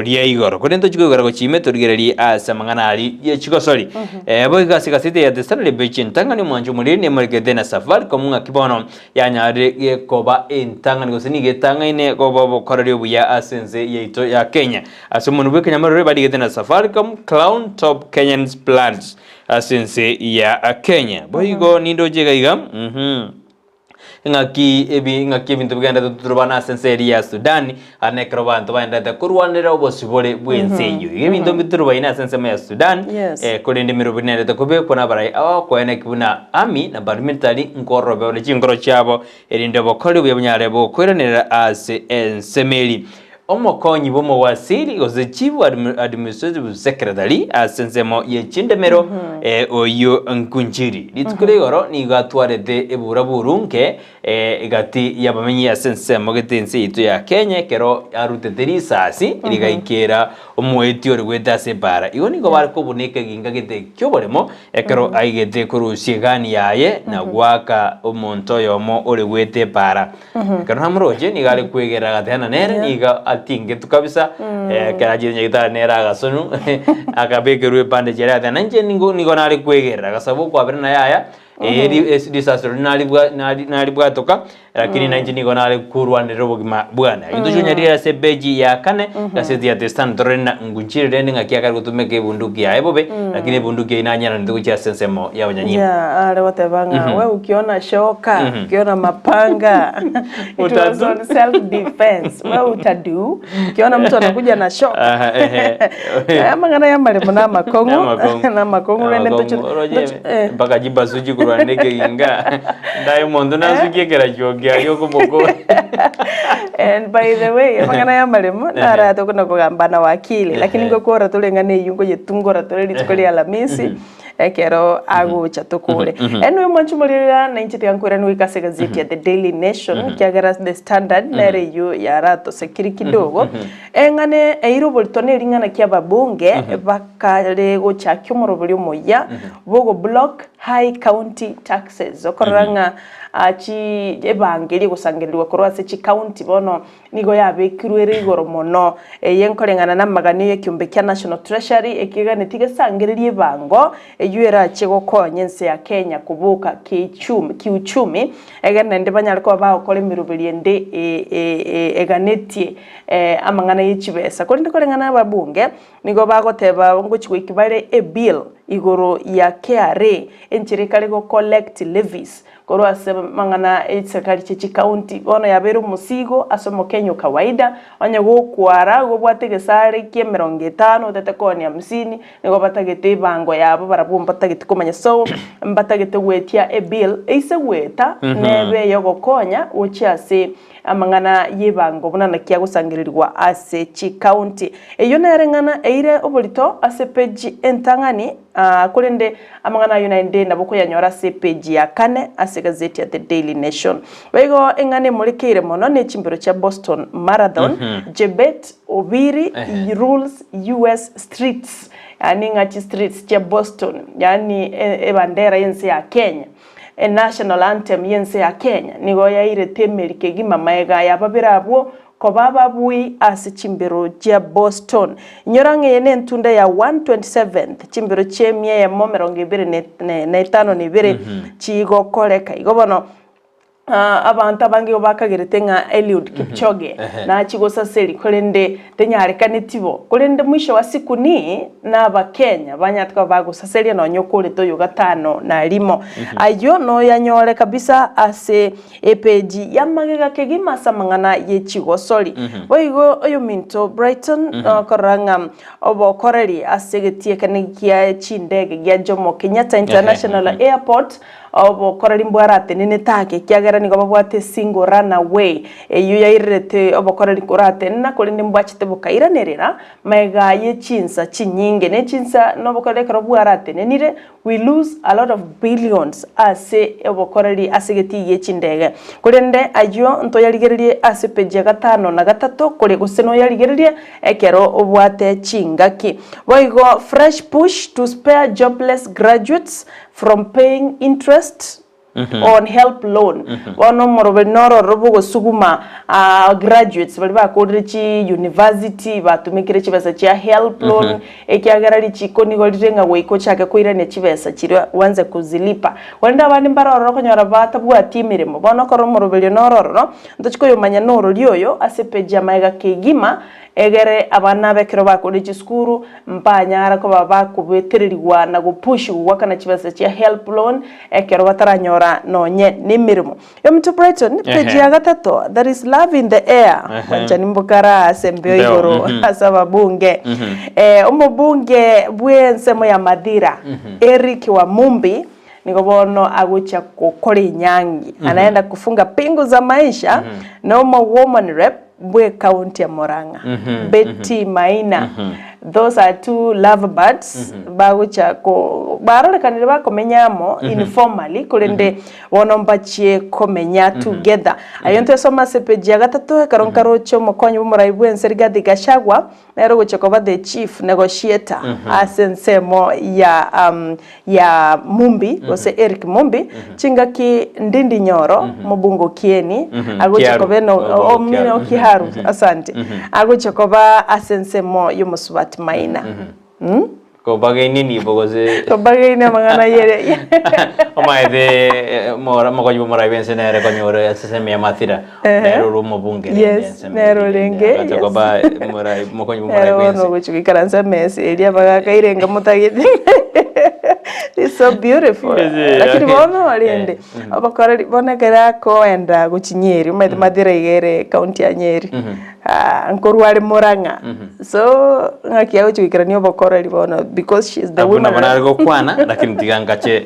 ria igoro. Korende tochie koigora gochia ime torigererie ase amang'ana aria ye chigosori. Eh, boigo ase egaseti ya The Standard ebeche entang'ani omwancho omoriri nemorekete na Safaricom ng'aki bono yanyarire gekoba entang'ani gose nigo etang'aine koba obokoreri obuya ase ense yaito ya Kenya. Ase omonwa bw'ekenyamarore barigete na Safaricom Crown Top Kenyans Plans ase ense ya Kenya. Boigo nindoche iga iga mhm. Ng'aki ebi ng'aki ebinto bigenderete toturubana ase ense eria ya Sudan, aa nekero abanto baenderete korwanera obosibore bw'ense eyio. Iga ebinto mbiturubaine ase ensemo ya Sudan, Yes. eh, korende emeroberi nerete kobekwa nabarai abakoeneki buna army na paramilitary nkororobe bare chinkoro chiabo erinde obokori obuya bonyare bokoiranerera ase ensemo eri. Omokonyi bw'omowasiri gose Chief Administrative Secretary ase ensemo ye chindemero oyio Nkunchiri rituko ria igoro nigo atwarete eburaburu nke egati y'abamenyi ase ensemo gete ense yaito ya Kenya ekero arutete risasi rigaikera omoeti ore goeta ase ebaara. Igo nigo bare kobuna ekeginga gete ki'oboremo ekero aigete korusia egani yaye na goaka omonto oyomo ore goeta ebaara. Ekero namoroche nigo are kwegerera agateba ng'a nere nigo atingetwe kabisa, ekero achiete nyagetari nere agasonwa, akabekerwa ebandage eria agateba nainche nigo nigo nare kwegerera, agasaba okwabera na yaya, eri esi risasi riria naribwa nari naribwatoka, lakini nainche nigo nare korwanerera obogima bwane. Ayio tochia konyarire ase epeji ya kane, egaseti ya The Standard torore na ngunchire rende ng'aki akare gotumeka ebunduki yaye bobe, lakini ebunduki eyio nanyeranete gochia ase ensemo y'abanyanyimbo. Yeah, are goteba ng'a we ukiona shoka, ukiona mapanga, it was Utadu. on self defense. We utadu, ukiona mtu anakuja na shoka. Aha, ehe. Aya amang'ana y'amaremo namakong'u, Namakong'u. namakong'u rende Namakong'u. ntoche- Oroche ntoche- eh. mpaka chibasuchi korwa nekeginga ndaye omonto nasukie ekerachio kiaye okoboko And by the way, amang'ana y'amaremo narate okona kogamba na wakili, lakini ngokora tore ng'a neyio nkoyetungora tore rituko ria Alhamisi, ekero agocha tokore. Anyway mwanche omorero na inche tiga nkoiranie goika ase egazeti ya The Daily Nation, ekiagera The Standard nere eyio yaratosekire kidogo, eng'ana eire oborito na ering'ana ki ababunge bakare gochakia omorobori omoyia bw'ogoblock high county taxes, okorora ng'a chi ebango eria egosangererigwa korwa ase chicounty bono Nigo yabekirwe ere igoro mono, eye nkoreng'ana namaganio y'ekiombe kia National Treasury, ekeganeti gesangererie ebango eyio erachie gokonya ense ya Kenya koboka kiuchumi, egere naende banyare koba bagokora emeroberio ende eganetie amang'ana ye chibesa. Korende koreng'ana ababunge nigo bagoteba ngochia goikia bare ebill igoro ya KRA enchera ekare go collect levies Korwa ase amang'ana e chiserikari chie chikaunti, bono yabeire omosigo ase omokenya o kawaida, onye gokwara igo obwate egesare kia emerongo etano otete koonia hamsini, nigo batagete ebango yabo barabwo mbatageti komanya so mbatagete goetia ebill eise goeta nebe eyogokonya gochia ase amang'ana y'ebango buna naki agosangererigwa ase chikaunti. Eyio nere eng'ana eire oborito ase epeji entang'ani. Korende amang'ana ayio naende nabo okoyanyora ase epeji ya kane ase egazeti ya The Daily Nation. Boigo eng'ana emorekeire mono ne chimbero chia Boston Marathon, Jebet Obiri rules US streets, yaani ng'a chistreets chia Boston, yaani ebandera y'ense ya Kenya, enational anthem y'ense ya Kenya nigo yairete emeri kegima magega ya babere abwo. koba ababui ase chimbero chia Boston. Inyora ng'a eye nentunda ya 127th chimbero chi'emia eyemo 21 na etano na ibere chigokoreka. Igo bono abanto abange igo bakagerete ng'a Eliud Kipchoge nachie gosaseri korende tenyarekaneti bo. Korende mwisho wa siku ni nabakenya banyarete koba bagosaseria nonya okorete oyo gatano na rimo. Ayio noyanyore kabisa ase Epeji y'amagega kegima ase amang'ana ye chigosori. Boigo oyominto Brighton nokorora ng'a obokoreri ase egetiekani gia chindege gia Jomo Kenyatta International Airport obokoreri mbwaratenenete ake ekiagera nigo babwate single runaway eyio yairerete obokoreri koratenena korende mbwachete bokairanerera magega ye chinsa chinyinge ne chinsa nobokoreri ekero bwaratenenire We lose a lot of billions ase obokoreri ase egetii gie chindege. Korende ayio ntoyarigererie ase page ya gatano na gatato kore gose noyarigererie ekero obwate chingaki. Boigo fresh push to spare jobless graduates from paying interest on help loan. Bono omoroberi noro ororo bogosuguma graduates baria bakorire chi university batumekire chibesa chia help loan ekiagera richiko nigo rire ng'a goika ochake koirania chibesa chiria uanze kuzilipa. Korende abande mbare ororo okonyora batabwati emeremo. Bono ekero omoroberio noro ororo ntochi koyomanya norori oyo ase page ya magega kegima Egere abana abe ekero bakorire chisukuru, mbanyara koba bakobetererigwa na gopushigwa goakana chibesa chia help loan ekero bataranyora nonye nemeremo. Yominto Brighton, page ya gatato, there is love in the air, bwanchani mbokara ase embeo Embeo, igoro ase ababunge. Eh, omobunge bw'ensemo ya Mathira, Eric Wamumbi, nigo bono agochia gokora enyangi, anaenda kufunga pingu za maisha na omo woman rep bw'ecounty ya Murang'a, Betty Maina. Those are two love birds bagocha ko barorekanire bakomenya amo informally korende bono mbachie komenya together. Aye ntwesoma ase page ya gatato ekero nkaroche omokonyi bw'omorai bw'ense Rigathi Gachagua Nere ogochia koba the chief negotiator ase ensemo ya um, ya Mumbi gose Eric Mumbi chingaki Ndindi Nyoro mobunge o Kieni agochia Kiaru. koba eno Mobunge o o- Kiaru. o Kiaru asante agochia koba ase ensemo y'omosubati Maina Kobagaini nibo gose Kobagaini amang'ana yere Omaete mokonyi bw'omorai bw'ense nere konyora ase ensemo ya Mathira nere ore omobunge rende Yes, ensemo nere eri orenge, rende agacha yes. koba morai mokonyi bw'omorai Nere bono bw'ense. ogochia goikaransa emesa eria bagakaire enga motagete It's so beautiful. Yes, eh, Lakini bono eh, rende obokoreri bono ekero akoenda gochia Nyeri omanyete Mathira iga ere county ya Nyeri. Ah, nkorwa are Murang'a. So, ng'aki agochia goikerania obokoreri bono because she is the Abwo woman nabo nare rep. gokwana lakini tiga ngache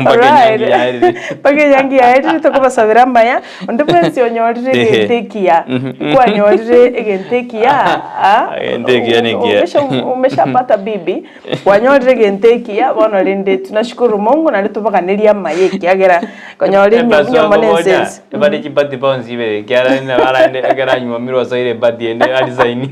mpaka Alright. enyangi yaerire. Mpaka enyangi yaerire tokobasabera amaya, onde bwensi onyorire egento ekiya, kwanyorire egento ekiya, ah, Egento ekiya nekiya. umesha umeshapata bibi, Kwanyorire egento ekiya, bono rende tunashukuru Mungu naende tobaganerie amaya ekiagera konyora Ebaso enyomo na akobonya, ense ense. ebare chibati bonsi ibere, ekiagera rende nabo araende ekero anywomirwe osoire ebati ende arisaini.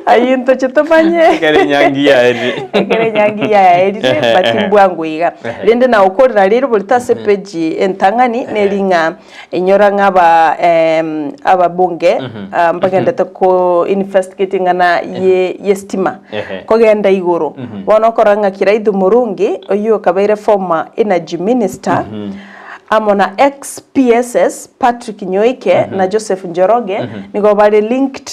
Ayio ntoche tomanye. Ekero enyangi yaerire. Ekero enyangi yaerire but mbwango iga. Rende nagokorera rero borito ase page entang'ani neri ng'a Inyora ng'a aba em, ababunge ah, mbagendete ko investigate ing'ana ye y'estima Ehe. kogenda igoro. Bono okorora ng'a Kiraithu Murungi oyio okabeire former energy minister amo na ex PSS Patrick Nyoike na Joseph Njoroge nigo bare linked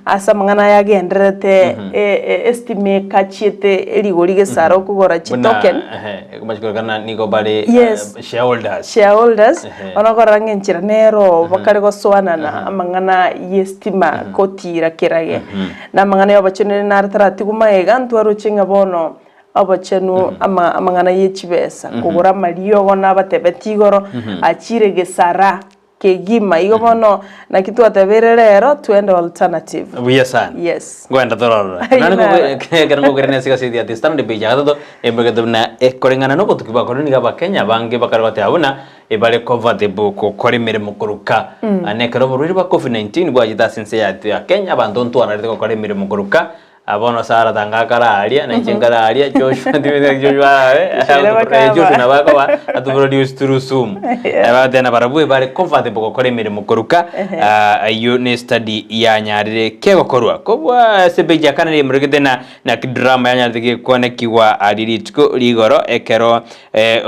ase amang'ana aya agendererete e- e- estima ekachiete rigori gesara okogora chitoken. Buna, ehe, Ekomachikorokana nigo bare Yes. eh, shareholders. Shareholders, Ehe. bono okorora ng'a enchera nero bakare gosoanana amang'ana y'estima kotira kerage. Na amang'ana y'obochenu rende naro taratigwa magega, ntwaroche ng'a bono obochenu ama amang'ana ye chibesa, kogora amariogo nabatebeti igoro, achire gesara. Kegima. Igo bono naki twatebeire rero twende alternative. Buya sana. Yes. Ngoenda tororora. Aye Nani naro. ekero ngokera nese egazeti ya The Standard page ya gatato embegete buna ekoreng'ana na obotuki bwakore nigo abakenya abange bakare goteba buna ebare comfortable gokora emeremo koruka na ekero oborwaire bwa covid 19 bwachete ase ense yaito ya Kenya abanto ntwanarete gokora emeremo koruka. Bono Sara tanga akare aria, na inche nkare aria, Joshua timanyeti Joshua arabe, Ere bakaba. Joshua nabo akoba atuproduce through Zoom. Bagoteba na barabwo ebare comfortable gokora emeremo koruka, ayio ne study yanyarire kegokorwa. Kobua ase page ya kane riaimoregete na naki drama yanyarete gekwanekigwa aria rituko rigoro ekero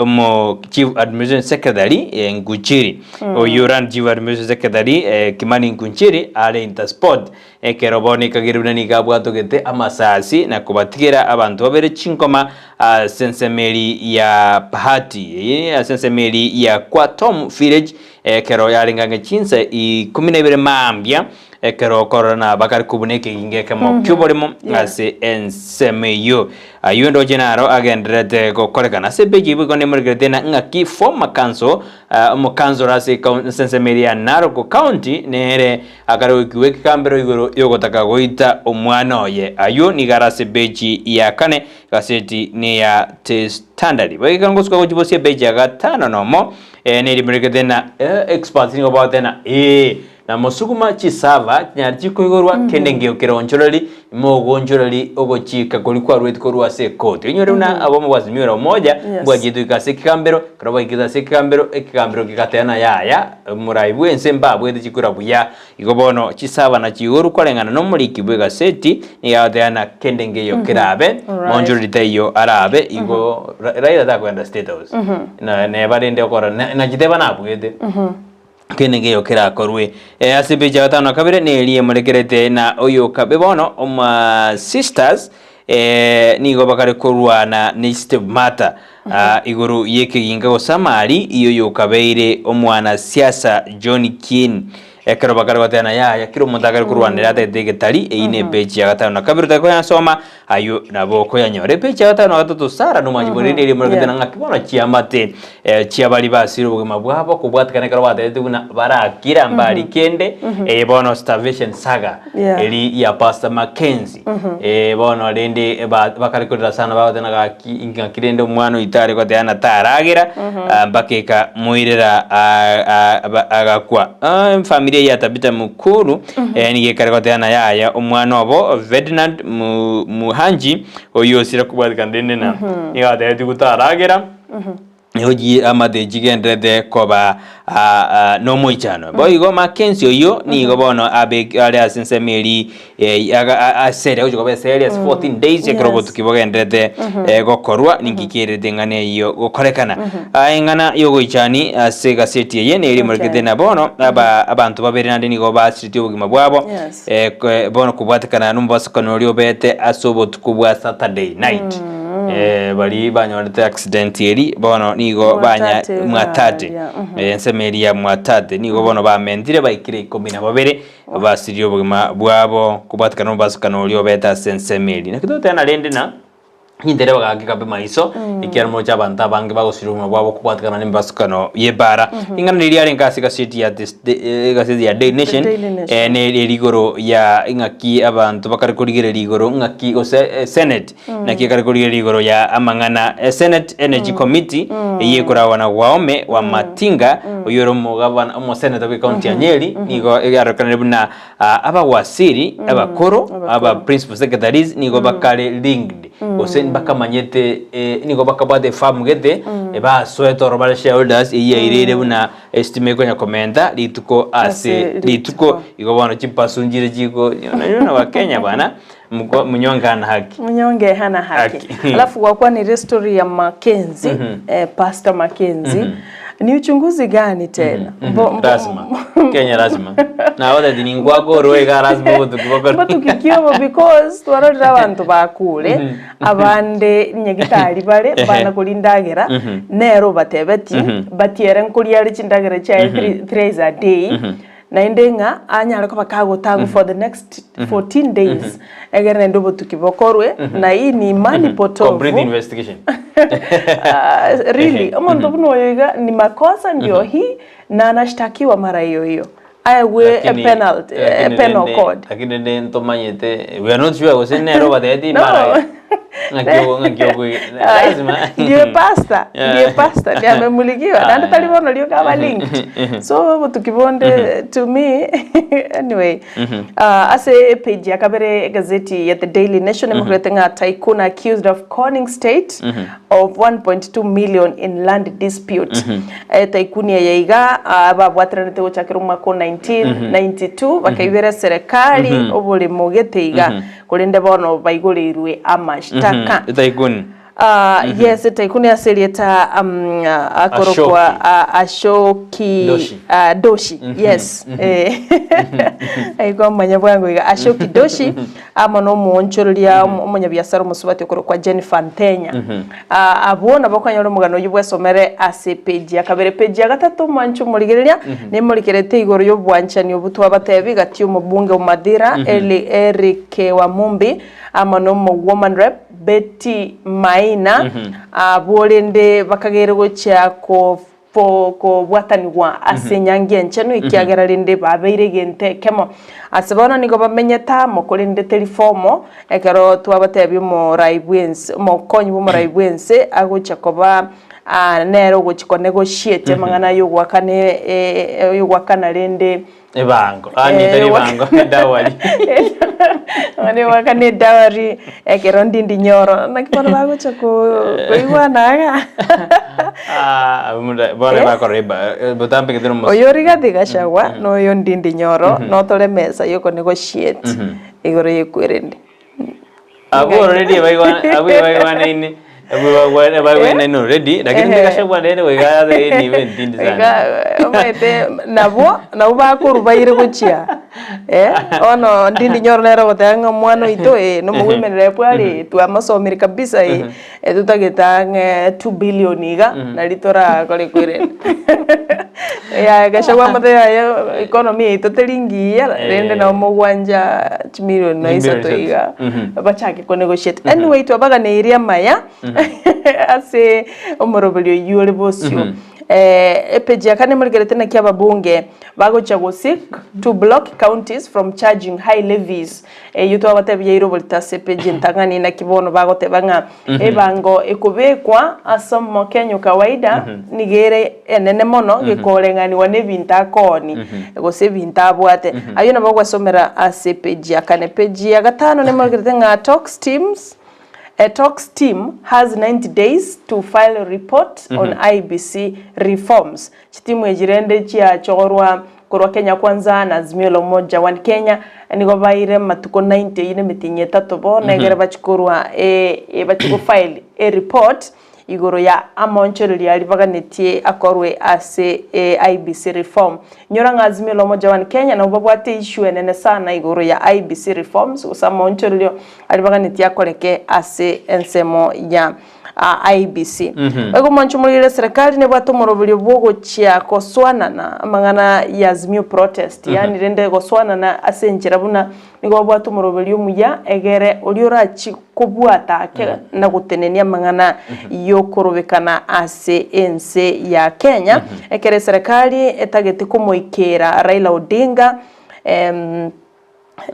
omo chief administration secretary Ngunchiri, oyio run chief administration secretary Kimani Ngunchiri are intersport Ekero bono ekageire buna nigo abwatogete amasasi na kobatigera abanto babere chinkoma ase ensemo eri ya Bahati, eye ase ensemo eri ya Kwatom Village, ekero yarenge ang'e chinsa ikomi na ibere mambia, ekero okorora na bakare kobuna ekegingo ekemo ki'oboremo ase ensemo eyio. Ayio ndoche naro agendererete gokorekana ase epeji eyio boigo nemorekerete na ng'aki former council, omokansoro ase ase ensemo eri ya Narok County nere Akare goikigwa ekegambero igoro y'ogotaka goita omwana oye. Ayio nigo are ase epeji ya kane, egaseti neya The Standard. Boigo ngosuka gochia bosie epeji ya gatano nomo, eh, nerimerekete na eh, experts nigo bagoteba na ee, na mosuguma chisava chinyare chikoigorwa kende nkeiyo keronchoreri mogonchoreri ogochika koria kwarueti korwa ase ekoti. Onyore buna abomo bwa Azimio la Umoja Yes. mbwachiete goika ase ekegambero, ekero baikete ase ekegambero, ekegambero kegateba na yaya, Omorai bw'ense mbabwete chikura buya. Igo bono chisabana chiigorwe koreng'ana nomoriki bw'egaseti, nigo agoteba na kende nkeiyo kerabe, monchoreri taiyo arabe, igo Raila takoenda State House. Na neba rende okora nachiteba nabwete. Kende nkeiyo kerakorwe. Ase epeji ya gatano na kabere neri emorekerete na oyokabe bono oma sisters nigo bakare korwana ne Step Martha igoro y'ekeginga gose amari y'oyokabeire omwanasiasa John Keen ekero bakare goteba yaya kera omonto akare korwanera atagete egetari eyio ne epeji ya gatano na kabere otake koyasoma ayio nabo okoyanyora. Epeji ya gatano na gatato Sarah nomwanchi bore eri emorekete na ng'aki bono chiamate chiabari basire obogima bwabo kobwatekana ekero batebete buna barakira mbari kende eye bono starvation saga eri ya Pastor Mackenzie bono rende bakare korera sana bagoteba gaki ng'aki rende omwana oito are goteba na taragera mpaka ekamoirera agakwa. Efamiri eye ya Tabitha Mukuru nigo ekare goteba na yaya omwana obo Ferdinand Muhanji oyio osire kobwatekana rende na nigo atebetigwe taragera. Nigo amate chigenderete koba nomoichano. Boigo Mackenzie oyio nigo bono are ase ensemo eri asere agochia koba eseri ase 14 days ekero obotuki bogenderete gokorwa ninki kerete eng'ana eyio gokorekana. Eng'ana yogoichani ase egaseti eye neri emorekete na bono abanto babere naende nigo basiretie obogima bwabo bono kobwatekana nomobasokano oria obete ase obotuko bwa Saturday night. Baria banyorete accident eri bono nigo banya Mwatate Mwatate garia, mhm. ensemo eri ya Mwatate nigo bono bamentire baikire ikomi na babere basirie obogima bwabo kobwatekana nomobasokano oria obete ase ensemo eri. Naki togoteba rende na Nintere bagake kabe maiso, ekiagera moroche abanto abange bagosiria obogima bwabo kobwatekana nemebasukano y'ebaara. Ring'ana riria riarenge ase egaseti ya The Sta- eh, egaseti ya Daily Nation, Daily Nation. eh, neri eri igoro ya ing'aki abanto bakare korigereria igoro ng'aki gose eh, Senate naki ekare korigereria igoro ya amang'ana eh, Senate Energy Committee eyio ekoragwa na Wahome Wamatinga oyio ore omogavana omoseneta bw'ecounty ya Nyeri nigo egarorekanire buna Abawasiri abakoro, aba principal secretaries nigo bakare linked gose bakamanyete nigo bakabwate efamu gete basoete oro bare shareholders eyio yairire buna estima ekonya komenta rituko ase rituko igo bono chimpasu nchire chiko unajua na wakenya bana mnyonge hana haki. Mnyonge hana haki. Alafu gwakwanire story ya Mackenzie, eh, Pastor Mackenzie. Ni uchunguzi gani tena? Mbo- mbo- Lazima. Kenya lazima. Na oteti ningwaka orwe iga lazima obotuki bokore. Mbotuki ki obo because twarorire abanto bakure abande nyagitari bare bana koria endagera nere obatebetie but ere nkoria are chindagera chiaye thrice a day Naende ng'a anyare koba kagotagwa for the next 14 days, egere naende obotuki bokorwe, na hii ni imani potovu. Complete investigation. Ah, really, omonto buna oyo iga ni makosa ndio hii na anashtakiwa mara hiyo hiyo aegwe a Lakini- penalty, a lakini penal rende- code. Lakini rende ntomanyete, we are not sure gose nere obatebetie No. mara. Ng'aki ogo- ng'aki ogo- lazima. Ndiye pastor, Yeah. ndiye pastor, ndiye amemulikiwa. Naende tari bono rioka aba linked. So obotuki bonde to me anyway. Ah, ase page ya kabere egazeti ya The Daily Nation emokorete ng'a tycoon accused of conning state of 1.2 million in land dispute. Eh, tycoon eye iga ah, babwateranete gochakera omwaka o 1992 bakaibera eserekari oboremo gete iga Korende bono baigoreirwe amashtaka. Etaikuni. Ah, yes, etaikuni ase erieta um, akorokwa Ashoki. ah, Ashoki Doshi. ah, Doshi. Yes. Eh. Aigwa omanya bwango iga Ashoki Doshi amo nomoonchoreria omo- omonyabiasara omosubati okorokwa Jennifer Ntenya. Ah, abwo nabo okonyora omogano oyio bwesomere ase page ya kabere. Page ya gatato omwanche omorigereria nemorikerete igoro y'obwanchani obwo twabatebi gati y'omobunge o Mathira Eli Eric Wamumbi amo nomo woman rep Betty Maina abwo rende bakagere gochia ko kobwatanigwa ase enyangi enchenu ekiagera rende babeire egento ekemo. Ase bono nigo bamenyete amo korende teri fomo ekero twabatebia omorai bwense omokonyi bw'omorai bwense agochia koba nere ogochia konegotiate amang'ana ay'ogoakana ay'ogoakana rende Ebango. Ah, ni tari ebango, edowry. Amang'ana y'ogoakana edowry ekero ndindi nyoro naki bono bagocha koigwana iga. Ah, abwo muda- bono Eh? bakora eba- eh, botambe gete nomosi. Oyo Rigathi Gachagua na oyo Ndindi Nyoro notore mesa y'okonegotiate igoro y'ekwerende. Abwo already baigwana abwo baigwanaine abwo bagwa- baigwanaine already lakini Ehe. Gachagua rende goika ase nibe ntindi sana. Iga omanyete nabwo nabwo bakorwa baire gochia eh, bono Ndindi Nyoro nere ogoteba ng'a omwana oito eh, nomo women rep are twamasomire kabisa eh, etotagete ang'e two billion iga nari torakore kwerende. Yaya Gachagua amotebia yaya economy yaito teri ngiya rende nabo mogwancha chimilion na isato iga bachake ko negotiate. Anyway twabaganeirie amaya ase omoroberio oyio ore bosio. Epage ya kane morigerete naki ababunge bagochia go seek to block counties from charging high levies. Eyio twabatebia yaire oborito ase epage entang'ani naki bono bagoteba ng'a ebango ekobekwa ase omokenya o kawaida nigo ere enene mono gekoreng'anigwa na ebinto akooni gose ebinto abwate. Ayio nabo ogwesomera ase epage ya kane. Page ya gatano nemorokerete ng'a talks teams A talks team has 90 days to file report on IEBC reforms. Chitimu echi rende chiachorwa korwa Kenya Kwanza na Azimio la Umoja One Kenya nigo baire amatuko 90 eyio nemetienyi etato bono egere bachie korwa bachie go file a report igoro ya amaonchorerio aria baganetie akorwe ase IEBC reform. Inyora ng'a Azimio la Umoja One Kenya nabo babwate issue enene sana igoro ya IEBC reforms gose amaonchorerio aria baganetie akoreke ase ensemo ya IEBC. Boigo omwancho omorwaire eserekari nebwate omoroberio bw'ogochia gosoanana amang'ana ya Azimio protest, yaani rende gosoanana ase enchera buna nigo babwate omoroberio omuya egere oria orachie kobwata ake na gotenenia amang'ana y'okorobekana ase ense ya Kenya ekero eserekari etagete komoikera Raila Odinga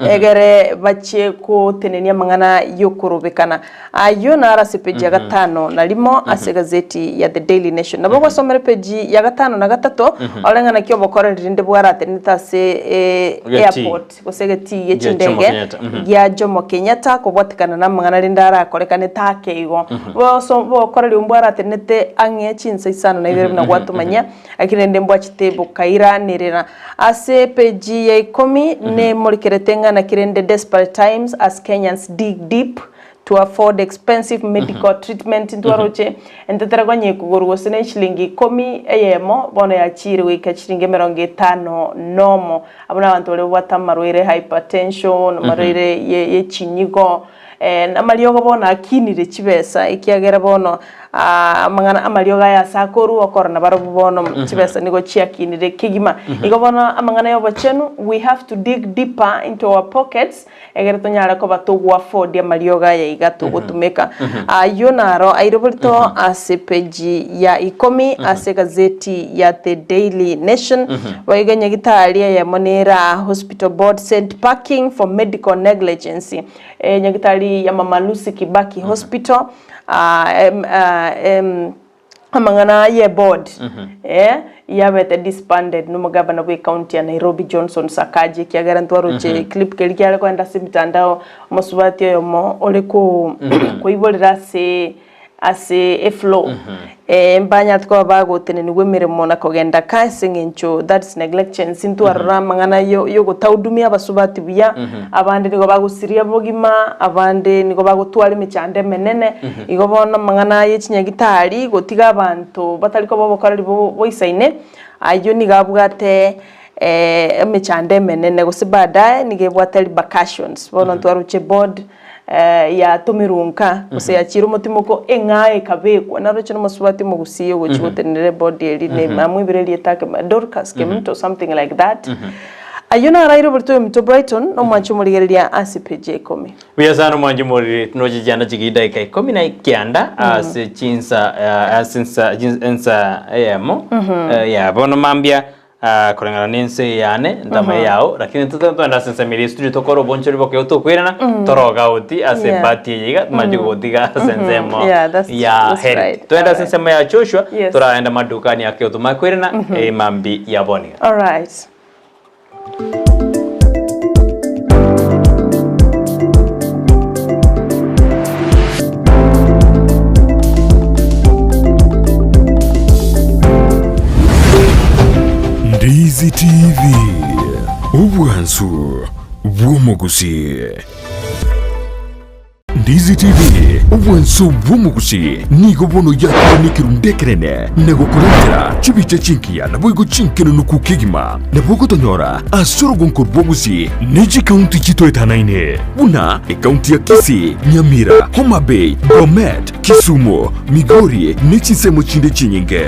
Egere bachie gotenenia amang'ana y'okorobekana. Ayio naro ase epeji ya gatano na rimo ase egazeti ya The Daily Nation. Nabo ogosomera epeji ya gatano na gatato ore ng'a naki obokoreri rinde bwaratenenete ase Egetii. airport gose egetii gie Gia Jomo chindege Kenyatta, mhm. gia Jomo Kenyatta kobwatekana namang'ana rinde arakorekanete ake igo. Boso bokoreri obwo mbwaratenenete ang'e chinsa isano na ibere buna gwatomanyia Lakini rende mbwachete bokairanerera. Ase epeji ya ikomi nemorikerete ng'a naki rende desperate times as Kenyans dig deep to afford expensive medical treatment ntwaroche entetera konya ekogorwa gose ne chilingi ikomi eyemo bono yachiire goika chilingi emerongo etano nomo. Abwo nabanto baria babwate amarwaire hypertension, amarwaire ye ye chinyigo, namariogo bono akinire chibesa ekiagera bono. Amang'ana amariogo aya ase akorwa okorora nabarobwo bono chibesa nigo chiakinire kegima. Igo bono amang'ana y'obochenu we have to dig deeper into our pockets egere tonyare koba togo afford amariogo aya iga togotumeka. Ayio naro aire borito ase page ya ikomi ase egazeti ya The Daily Nation. Boigo nyagitari eyemo nera Hospital Board sent packing for medical negligence. Nyagitari ya Mama Lucy Kibaki Hospital amang'ana ye board yabete disbanded nomogavana bwe county ya Nairobi Johnson Sakaja ekiagera ntwaroche clip keria kiare kogenda ase emitandao omosubati oyomo ore koiborera ase ase efloor mbanyarete koba bagotenenigwa emeremo na kogenda ka ase eng'encho that's neglectance ntwarora amang'ana yogotahudumia abasubati buya Abande nigo bagosiria bogima, abande nigo bagotwara emechando emenene. Igo bono amang'ana ye chinyagitari gotiga abanto batari koba obokoreri boisaine, ayio nigo abwate emechando emenene gose baadaye nigo ebwate repercussions. Bono ntwaroche board yatomirwe nka gose yachire omotimoko eng'ao ekabekwa. Naroche na omosubati omogusii ogochia gotenenera eboard eria namwebire erieta ake Dorcas Kemunto something like that. Ayio naraire oborito bw'eminto Brighton nomwanche omorigereria ase peji ya ikomi. Buya sana omwanche omoriri noche chianda chigii dakika ikomi na kianda ase chinsa ase ensa ensa eyemo ya bono mambia koreng'ana na ense eye yane ntama eyao lakini totagenda ase ensemo eria studio tokore obonchori bokeigo tokoirana toroga out ase Yeah. ebati eye iga tomache gotiga ase ensemo Yeah, that's- ya that's Heri. right. Toende ase Alright. ensemo ya Joshua Yes. toraenda madukani akeigo tomanye koirana emambi ya bono iga. Alright. Ndizi TV, obwansu bw'omogusii. Ndizi TV, obwanso bw'omogusi, nigo bono yakire nekerundu ekenene na gokorentera chibicha chingiya naboigo chinkenenuku kegima. Nabo ogotonyora ase orogonko rw'obogusi ne chikaunti chitoetanaine buna ekaunti ya Kisii, Nyamira, Homa Bay, Bomet, Kisumu, Migori ne chinsemo chinde chinyinge.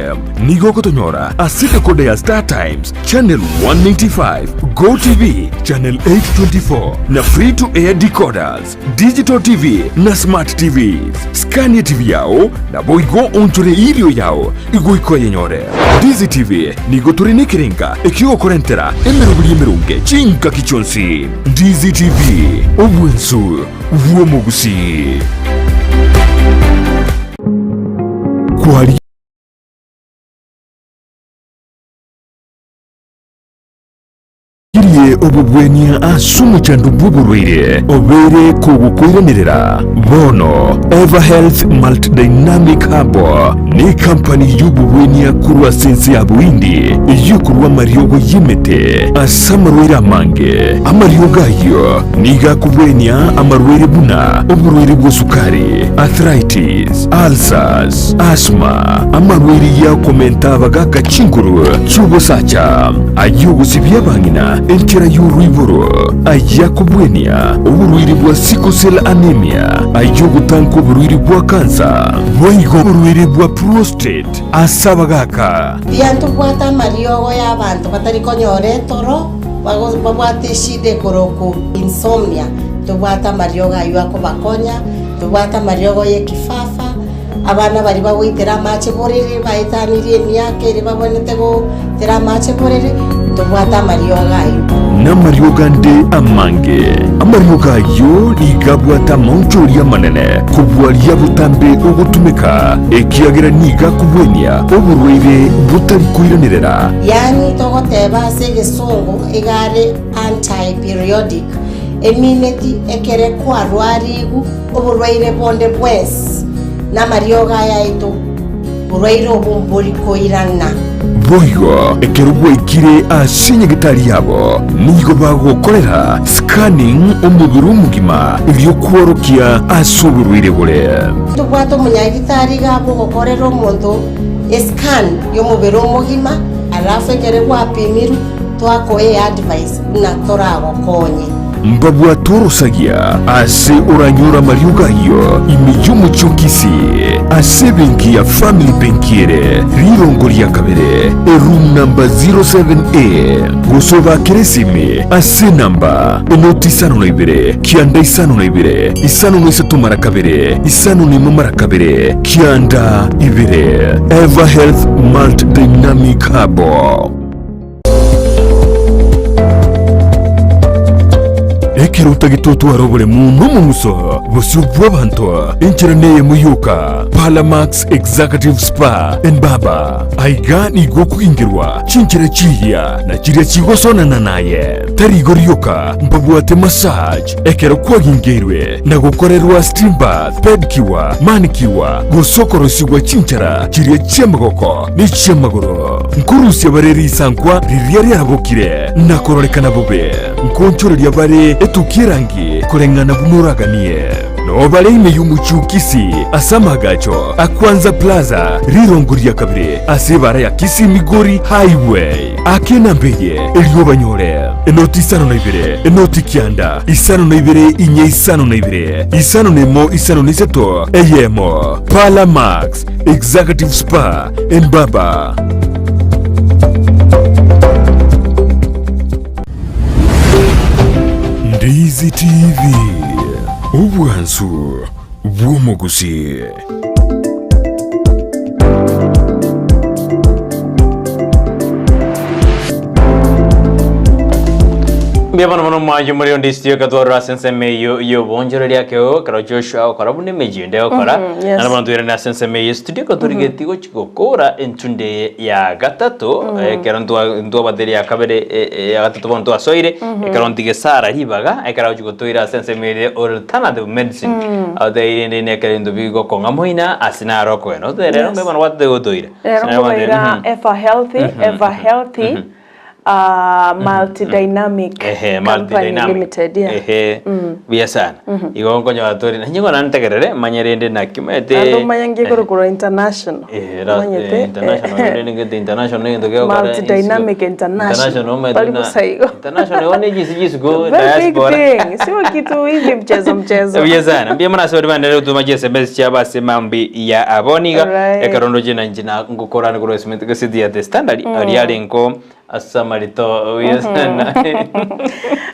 Nigo ogotonyora ase decoder ya Star Times, Channel 195, Go TV, Channel 824 na Free to Air decoders. Digital TV na Smart TVs. Skania TV yao naboigo onchore irio yao igoika oyenyore. Ndizi TV nigo tore nekerenga ekiogokorentera emeroberi emeronge chingaki chionsi. Ndizi TV, obwensu bw'omogusii. Kwari Rigirie obobwenia ase omochando bw'oborwaire obeire kogokoiranerera. Bono Everhealth Multidynamic Herbal nekampani y'obobwenia korwa ase ense ya Bohindi eyio ekorwa amariogo y'emete ase amarwaire amange. Amariogo ayio nigo akobwenia amarwaire buna oborwaire bwa sukari, arthritis, ulcers, asthma, amarwaire y'okomenta abagaka chinguru chi'obosacha, Ay'ogosibia abang'ina enchera y'oroiboro, ay'akobwenia oborwaire bwa sickle cell anemia, ay'ogotanka oborwaire bwa kansa, boigo oborwaire bwa prostate ase abagaka. Mbuya ntobwate amariogo y'abanto batari konyora etoro, babwate eshida ekorokwa insomnia, ntobwate amariogo ayio akobakonya, ntobwate amariogo y'ekifafa. Abana baria bagoitera amache borere baetanirie emiaka ere babwenerete goitera amache borere, tobwate amariogo ayio. Namariogo ande amange. Amariogo ayio nigo abwate amaonchori amanene kobua aria botambe ogotumeka, ekiagera nigo akobwenia oborwaire botari koiranerera. Yaani togoteba ase egesongo iga are anti-periodic, emineti ekere kwarwarigu Oborwaire bonde bwensi namariogo ayaito, borwaire obwo mbori koirana. Boigo ekero gwaikire ase nyagetari yabo, nigo bagokorera scanning omobere omogima erio kworokia ase oborwaire bore. Tobwate omonyagitari iga bogokorera omonto escan yomobere omogima alafu ekere gwapimirwe twakoa eadvice buna toragokonye. Mbabwate orosagia ase oranyore amariogo ayio ime y'omochie o Kisii, ase ebenki ya Family Bank ere rirongo ria kabere, eroom number 07A, gose obakere esimi ase enamba enoti isano na ibere, kianda isano na ibere, isano na isato mara kabere, isano na imo mara kabere, kianda ibere. Ever Health Multidynamic Herbal. Ekero otagete otware oboremu nomong'uso bosio bw'abanto, enchera neyemo yoka, Palamax Executive Spa and Barber. Aiga nigo okogingerwa chinchera chiria na chiria chigosonana naye. Tari igo rioka, mbabwate massage ekero kwagingeirwe na gokorerwa steam bath, pedicure, manicure, gose okorosigwa chinchara chiria chi'amagoko ne chi'amagoro. Nkorusia bare risankwa riria riarabokire na kororekana bobe, nkoonchoreria bare etukia erangi koreng'ana buna oraganie. Noo bare ime y'omochie o Kisii ase amaagacho a Kwanza Plaza, rirongo ria kabere ase ebaara ya Kisii Migori Highway. Aka enamba eye erio obanyore, enoti isano na ibere, enoti kianda, isano na ibere inye isano na ibere, isano na emo isano na isato, eyemo. Parlour Max, Executive Spa and Barber. Ndizi TV, obwansu bw'omogusii. Mbuya mono mono mwanche muri onde studio katwarora ase ensemo eyio y'obonchoreria akeo ekero Joshua agokora buna emechie ende agokora Mhm, yes. naende bono toirane ase ensemo eyio studio katorigetie gochi gokora entunde eye ya gatato ekero ntwa ntwabateria ya kabere e- e- ya gatato bono twasoire ekero ntige Sarah ribaga ekero agochi gotoira ase ensemo ere alternative medicine agotebi rende nekero ebinto bigokong'a moina ase naro okogenda otebe rero Yes. mbuya mono gwatete gotoira Rero Ase naro nkobaira gwatete, mhm. ever healthy, ever healthy, Multidynamic Ehe, Company multidynamic. Limited, yeah. Ehe, buya sana. Igo nkonyora tori, nainche bono ntegerere, manye rende naki omanyete. Naende omanye ngekorwa korwa international. Eh, ra- Omanyete, eh, international, rende nigete international negento gegokora Multidynamic International. International, omanyete Bari buna- bosa igo. International, igo ne chisi chisiko, Very big diaspora. thing. Sio kitu hivi mchezo mchezo. Buya sana. Mbuya mono ase baria baenderere gotuma chiSMS chiabo ase mambi ya abo niga. Alright. Ekero ndoche nainche na ngokora korwa eseti ya The Standard, aria arengo ase amarito buya sana.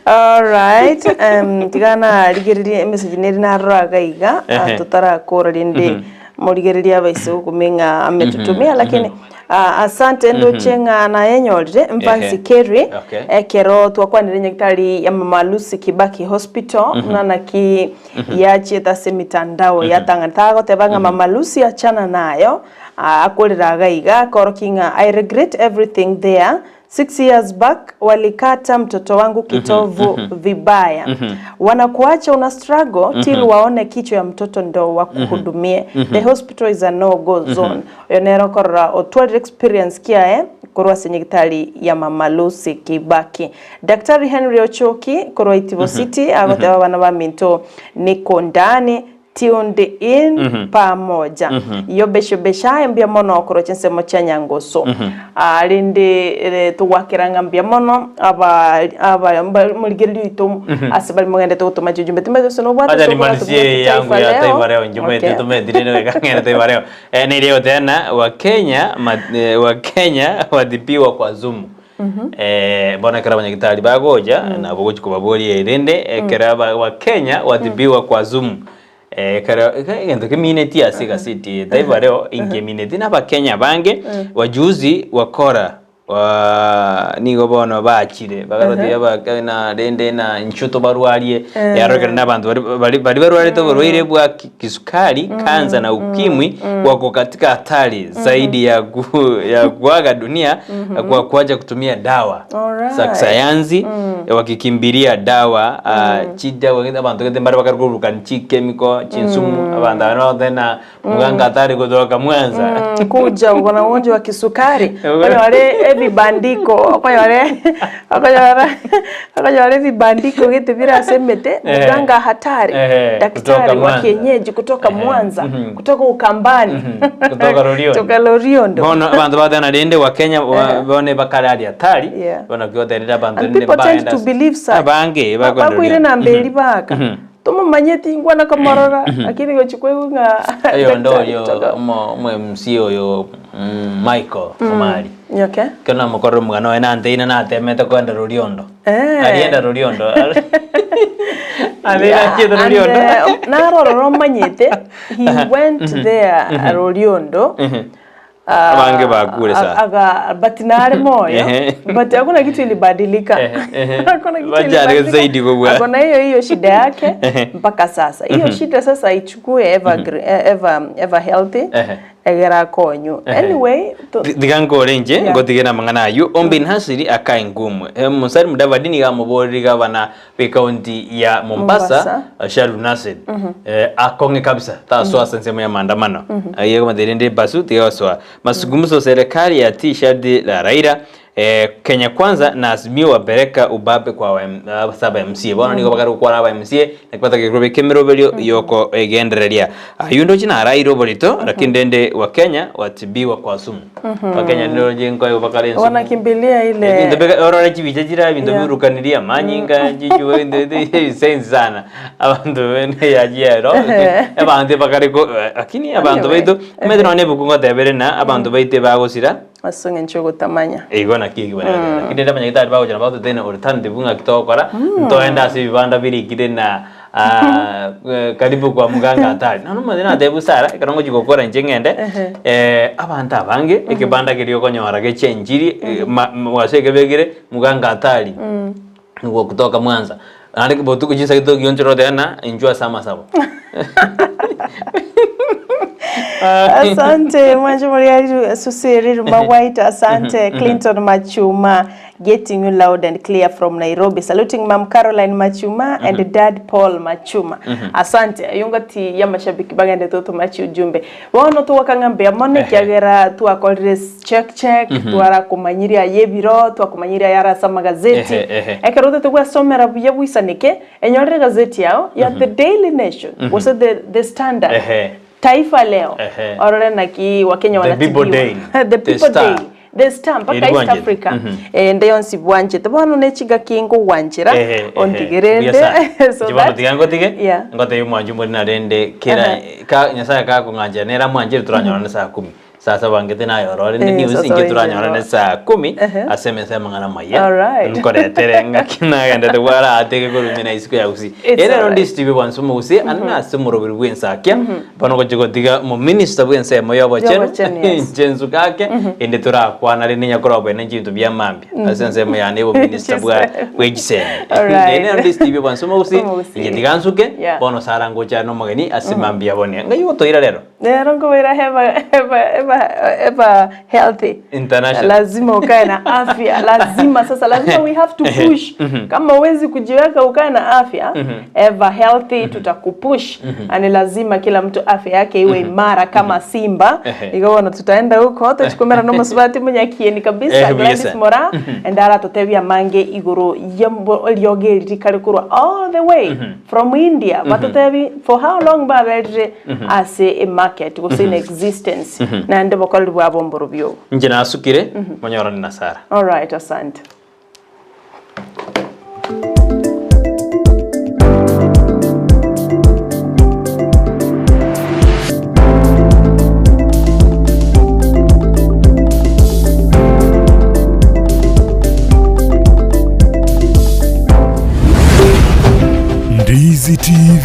Alright, um, tiga narigererie emessage neri narora iga iga, ah, Ehe. totarakora rende morigererie abaise gokumia ng'a ametutumia lakini ah, asante ndoche ng'a nayenyorire Mvansi Ehe. Kerry Okay. ekero twakwanire nyagitari ya Mama Lucy Kibaki Hospital buna naki yachiete ase emitandao yatang'ana tagoteba ng'a Mama Lucy achana nayo Akorera iga iga, akorokia ng'a I regret everything there, six years back walikata mtoto wangu kitovu vibaya, wanakuacha una struggle till waone kichwa ya mtoto ndo wakuhudumie, the hospital is a no go zone. Oyo nere okorora otwarire experience kiaye korwa ase nyagitari ya Mama Lucy Kibaki. Daktari Henry Ochoki korwa Itibo City agoteba abana baminto niko ndani Tuned in pamoja. Yobesho beshaye mbuya mono korwa chinsemo chia Nyangoso. Ah, rende eh, togwakera ng'a mbuya mono aba aba mba- morigereria oito ase bari mogendete gotoma chiujumbe timanyeti gose nobwate Acha ase okobwata nimalizie obwate yangu Taifa ya Leo. Taifa Leo njumete Okay. tumetire ndio Taifa Leo. Eh, neiria gotena Wakenya ma, eh, Wakenya watibiwa kwa Zoom. Eh, bono ekero abanyagitari bagocha nabo gochi kobaboria erinde ekero aba Wakenya watibiwa kwa Zoom. Eh, ekero eke- egento keminetie ase egaseti eye Taifa Leo inkeminetie na abakenya abange wajuzi wakora wa nigo bono bachire bagarotia aba na rende na inchuo tobarwarie yarokire na abanto bari bari bari barwarete oborwaire bwa ki- kisukari, kansa na ukimwi wako katika hatari zaidi ya, ku, ya kuaga dunia kwa kuacha kutumia dawa Alright. za kisayansi wakikimbilia dawa uh, chidawa abantu gete mbare bakarurukani chikemiko chinsumu abantu abana bagoteba na muganga atari gotoka mwanza kuja uko na ugonjwa wa kisukari wale wale Ebibandiko okonyora okonyora okonyora ebibandiko gete bire ase emete, mganga hatari, Ehe, kutoka daktari wa Mwanza. kienyeji kutoka Mwanza, kutoka Ukambani, Kutoka Loliondo. kutoka Loliondo. Bono abanto batena rende gwa Kenya bono bakare aria hatari, Yeah. bono kigoterire abanto And rende people tend bagenda to believe such. Abange bakwenda Bakoire Loliondo. namba eria baka. Tomomanyeti ingwana komorora, lakini gochia koigwa ng'a Oyondo daktari oyo kutoka omo omo MC oyo Michael Omari. Okay. Ekero namokorire omogano oye nanteine natemete koenda Loliondo. Eh. Arienda Loliondo. Aria Yeah, nachiete and, Loliondo. eh, naro ororo omanyete, he went there Loliondo. Ah, Abange bakure sana. Aga, but nare moyo Ehe. but hakuna kitu ilibadilika Ehe, ehe. hakuna kitu Wacha ilibadilika zaidi kubwa. Ako na hiyo hiyo shida yake Ehe. mpaka sasa hiyo shida sasa ichukue ever, ever, ever healthy Ehe. egera akonyu Ehe. anyway to, Tiga nkore inche Yeah. ngotige na amang'ana aywo ombe Nasiri akae ngumu Musalia Mudavadi nigo amoborire gavana bwe county ya Mombasa, Mombasa. Sharif Nasir akong'e kabisa tasoa ase ensemo ya maandamano aye komotebia rende ebasu tiga gosoa mazungumzo serikali ya tii sharti la Raila Kenya Kwanza na Azimio wapeleka ubabe kwa wa ase aba MCA bono nigo bakare gokwana aba MCA naki batagete kobeka emeroberio yokoegendereria aywo ndoche naraire oborito lakini rende Wakenya watibiwa kwa sumu Wakenya ndoche nkoigwa bakare ensumu wanakimbilia ile Ebinto bika orore chibicha chire ebinto Yeah. birukanirie amanyinga chichuo ebinto sana abanto bene yachiero abanto bakare ko lakini abanto Anyway. baito omanyete nonye na ebuku ngotebere na abanto baito ebagosira Ase eng'encho yogotamanya. Igo naki ekio bare goteba. Lakini rende abanyagitari bagocha nabo bagototebia ng'a alternative ng'aki togokora, ntoende ase ebibanda birikire na karibu kwa mganga hatari. Nonya omanyete natebia busara, ekero ngochia gokora inche ng'ende, abanto abange, ekebanda keria okonyora gechenchiri, ase ekebekire mganga hatari, nigo kutoka mwanza. Naende botuko chinsa togionchora goteba ng'a inchuo ase amasabo. Asante mwancho moriari Susie Ruma White asante Clinton Machuma getting you loud and clear from Nairobi saluting Mam Caroline Machuma and Dad Paul Machuma asante aywo ngati ya mashabiki bagende totomachi ujumbe bono togwaka ng'a mbuya mono ekiagera twakorire check check twarakomanyirie aye ebiro twakomanyirie ayare ase amagazeti Ehe, ehe. ekero otete gwesomera buya bwisaneke Enyorere egazeti yao ya The Daily Nation gose The, The Standard, Ehe. Taifa Leo, Ehe. orore naki Wakenya The People wanatibiwa. Daily. The The People Star. Daily. The Star mpaka Eri East bwanchete. Africa. Eh, ende yonsi bwanchete bono ne chingaki ngogwanchera Ehe, ehe. ontigerende Buya sana. so Inche bono that tiga ngotige Yeah. ngotebie omwanchi omoriri narende kera ka Nyasaye kakong'anchera nere amwanchire toranyorane saa kumi. Sasa bangete naye orore rende Eh, news sasa inche oinche toranyorane orore. saa kumi Ehe. ase emesa y'amang'ana amaya Alright. nkoretere ng'aki nagendete bwaraateke korwa ime na isiko ya gusii. It's Ere ero alright. ndisi TV bwanse omogusii ande nase omoroberi bw'ensakia bono ogochia gotiga omominister bw'ensemo y'obochenu Y'obochenu, yes. inche nsuke ake ende torakwana rende nyakora oboene chinto bia mambia ase ensemo yane y'obominister bwa bw'echisemi. Alright. Ere ero ndisi TV bwanse omogusii Omogusii. inche tiga nsuke Yeah. bono Sarah ngocha are nomogeni ase mambia bone. Ng'ai ogotoira rero? Nero nkobaira eba, eba, eba, eba healthy. International. Lazima ukae na afya. Lazima sasa lazima we have to push. Kama huwezi kujiweka ukae na afya, ever healthy tutakupush. Na ni lazima kila mtu afya yake iwe imara kama simba. Ehe. Igo bono tutaenda huko tochikumera nomosubati monyakieni kabisa Eh, Gladys buya Moraa and aratotebia amange igoro yembo eriogi eri rikare korwa all the way from India batotebi for how long baberire ase emarket gose in existence naende bokoreri bwabo mborobio obo. Inche nasukire, monyorane na Sarah. Alright, asante. Ndizi TV.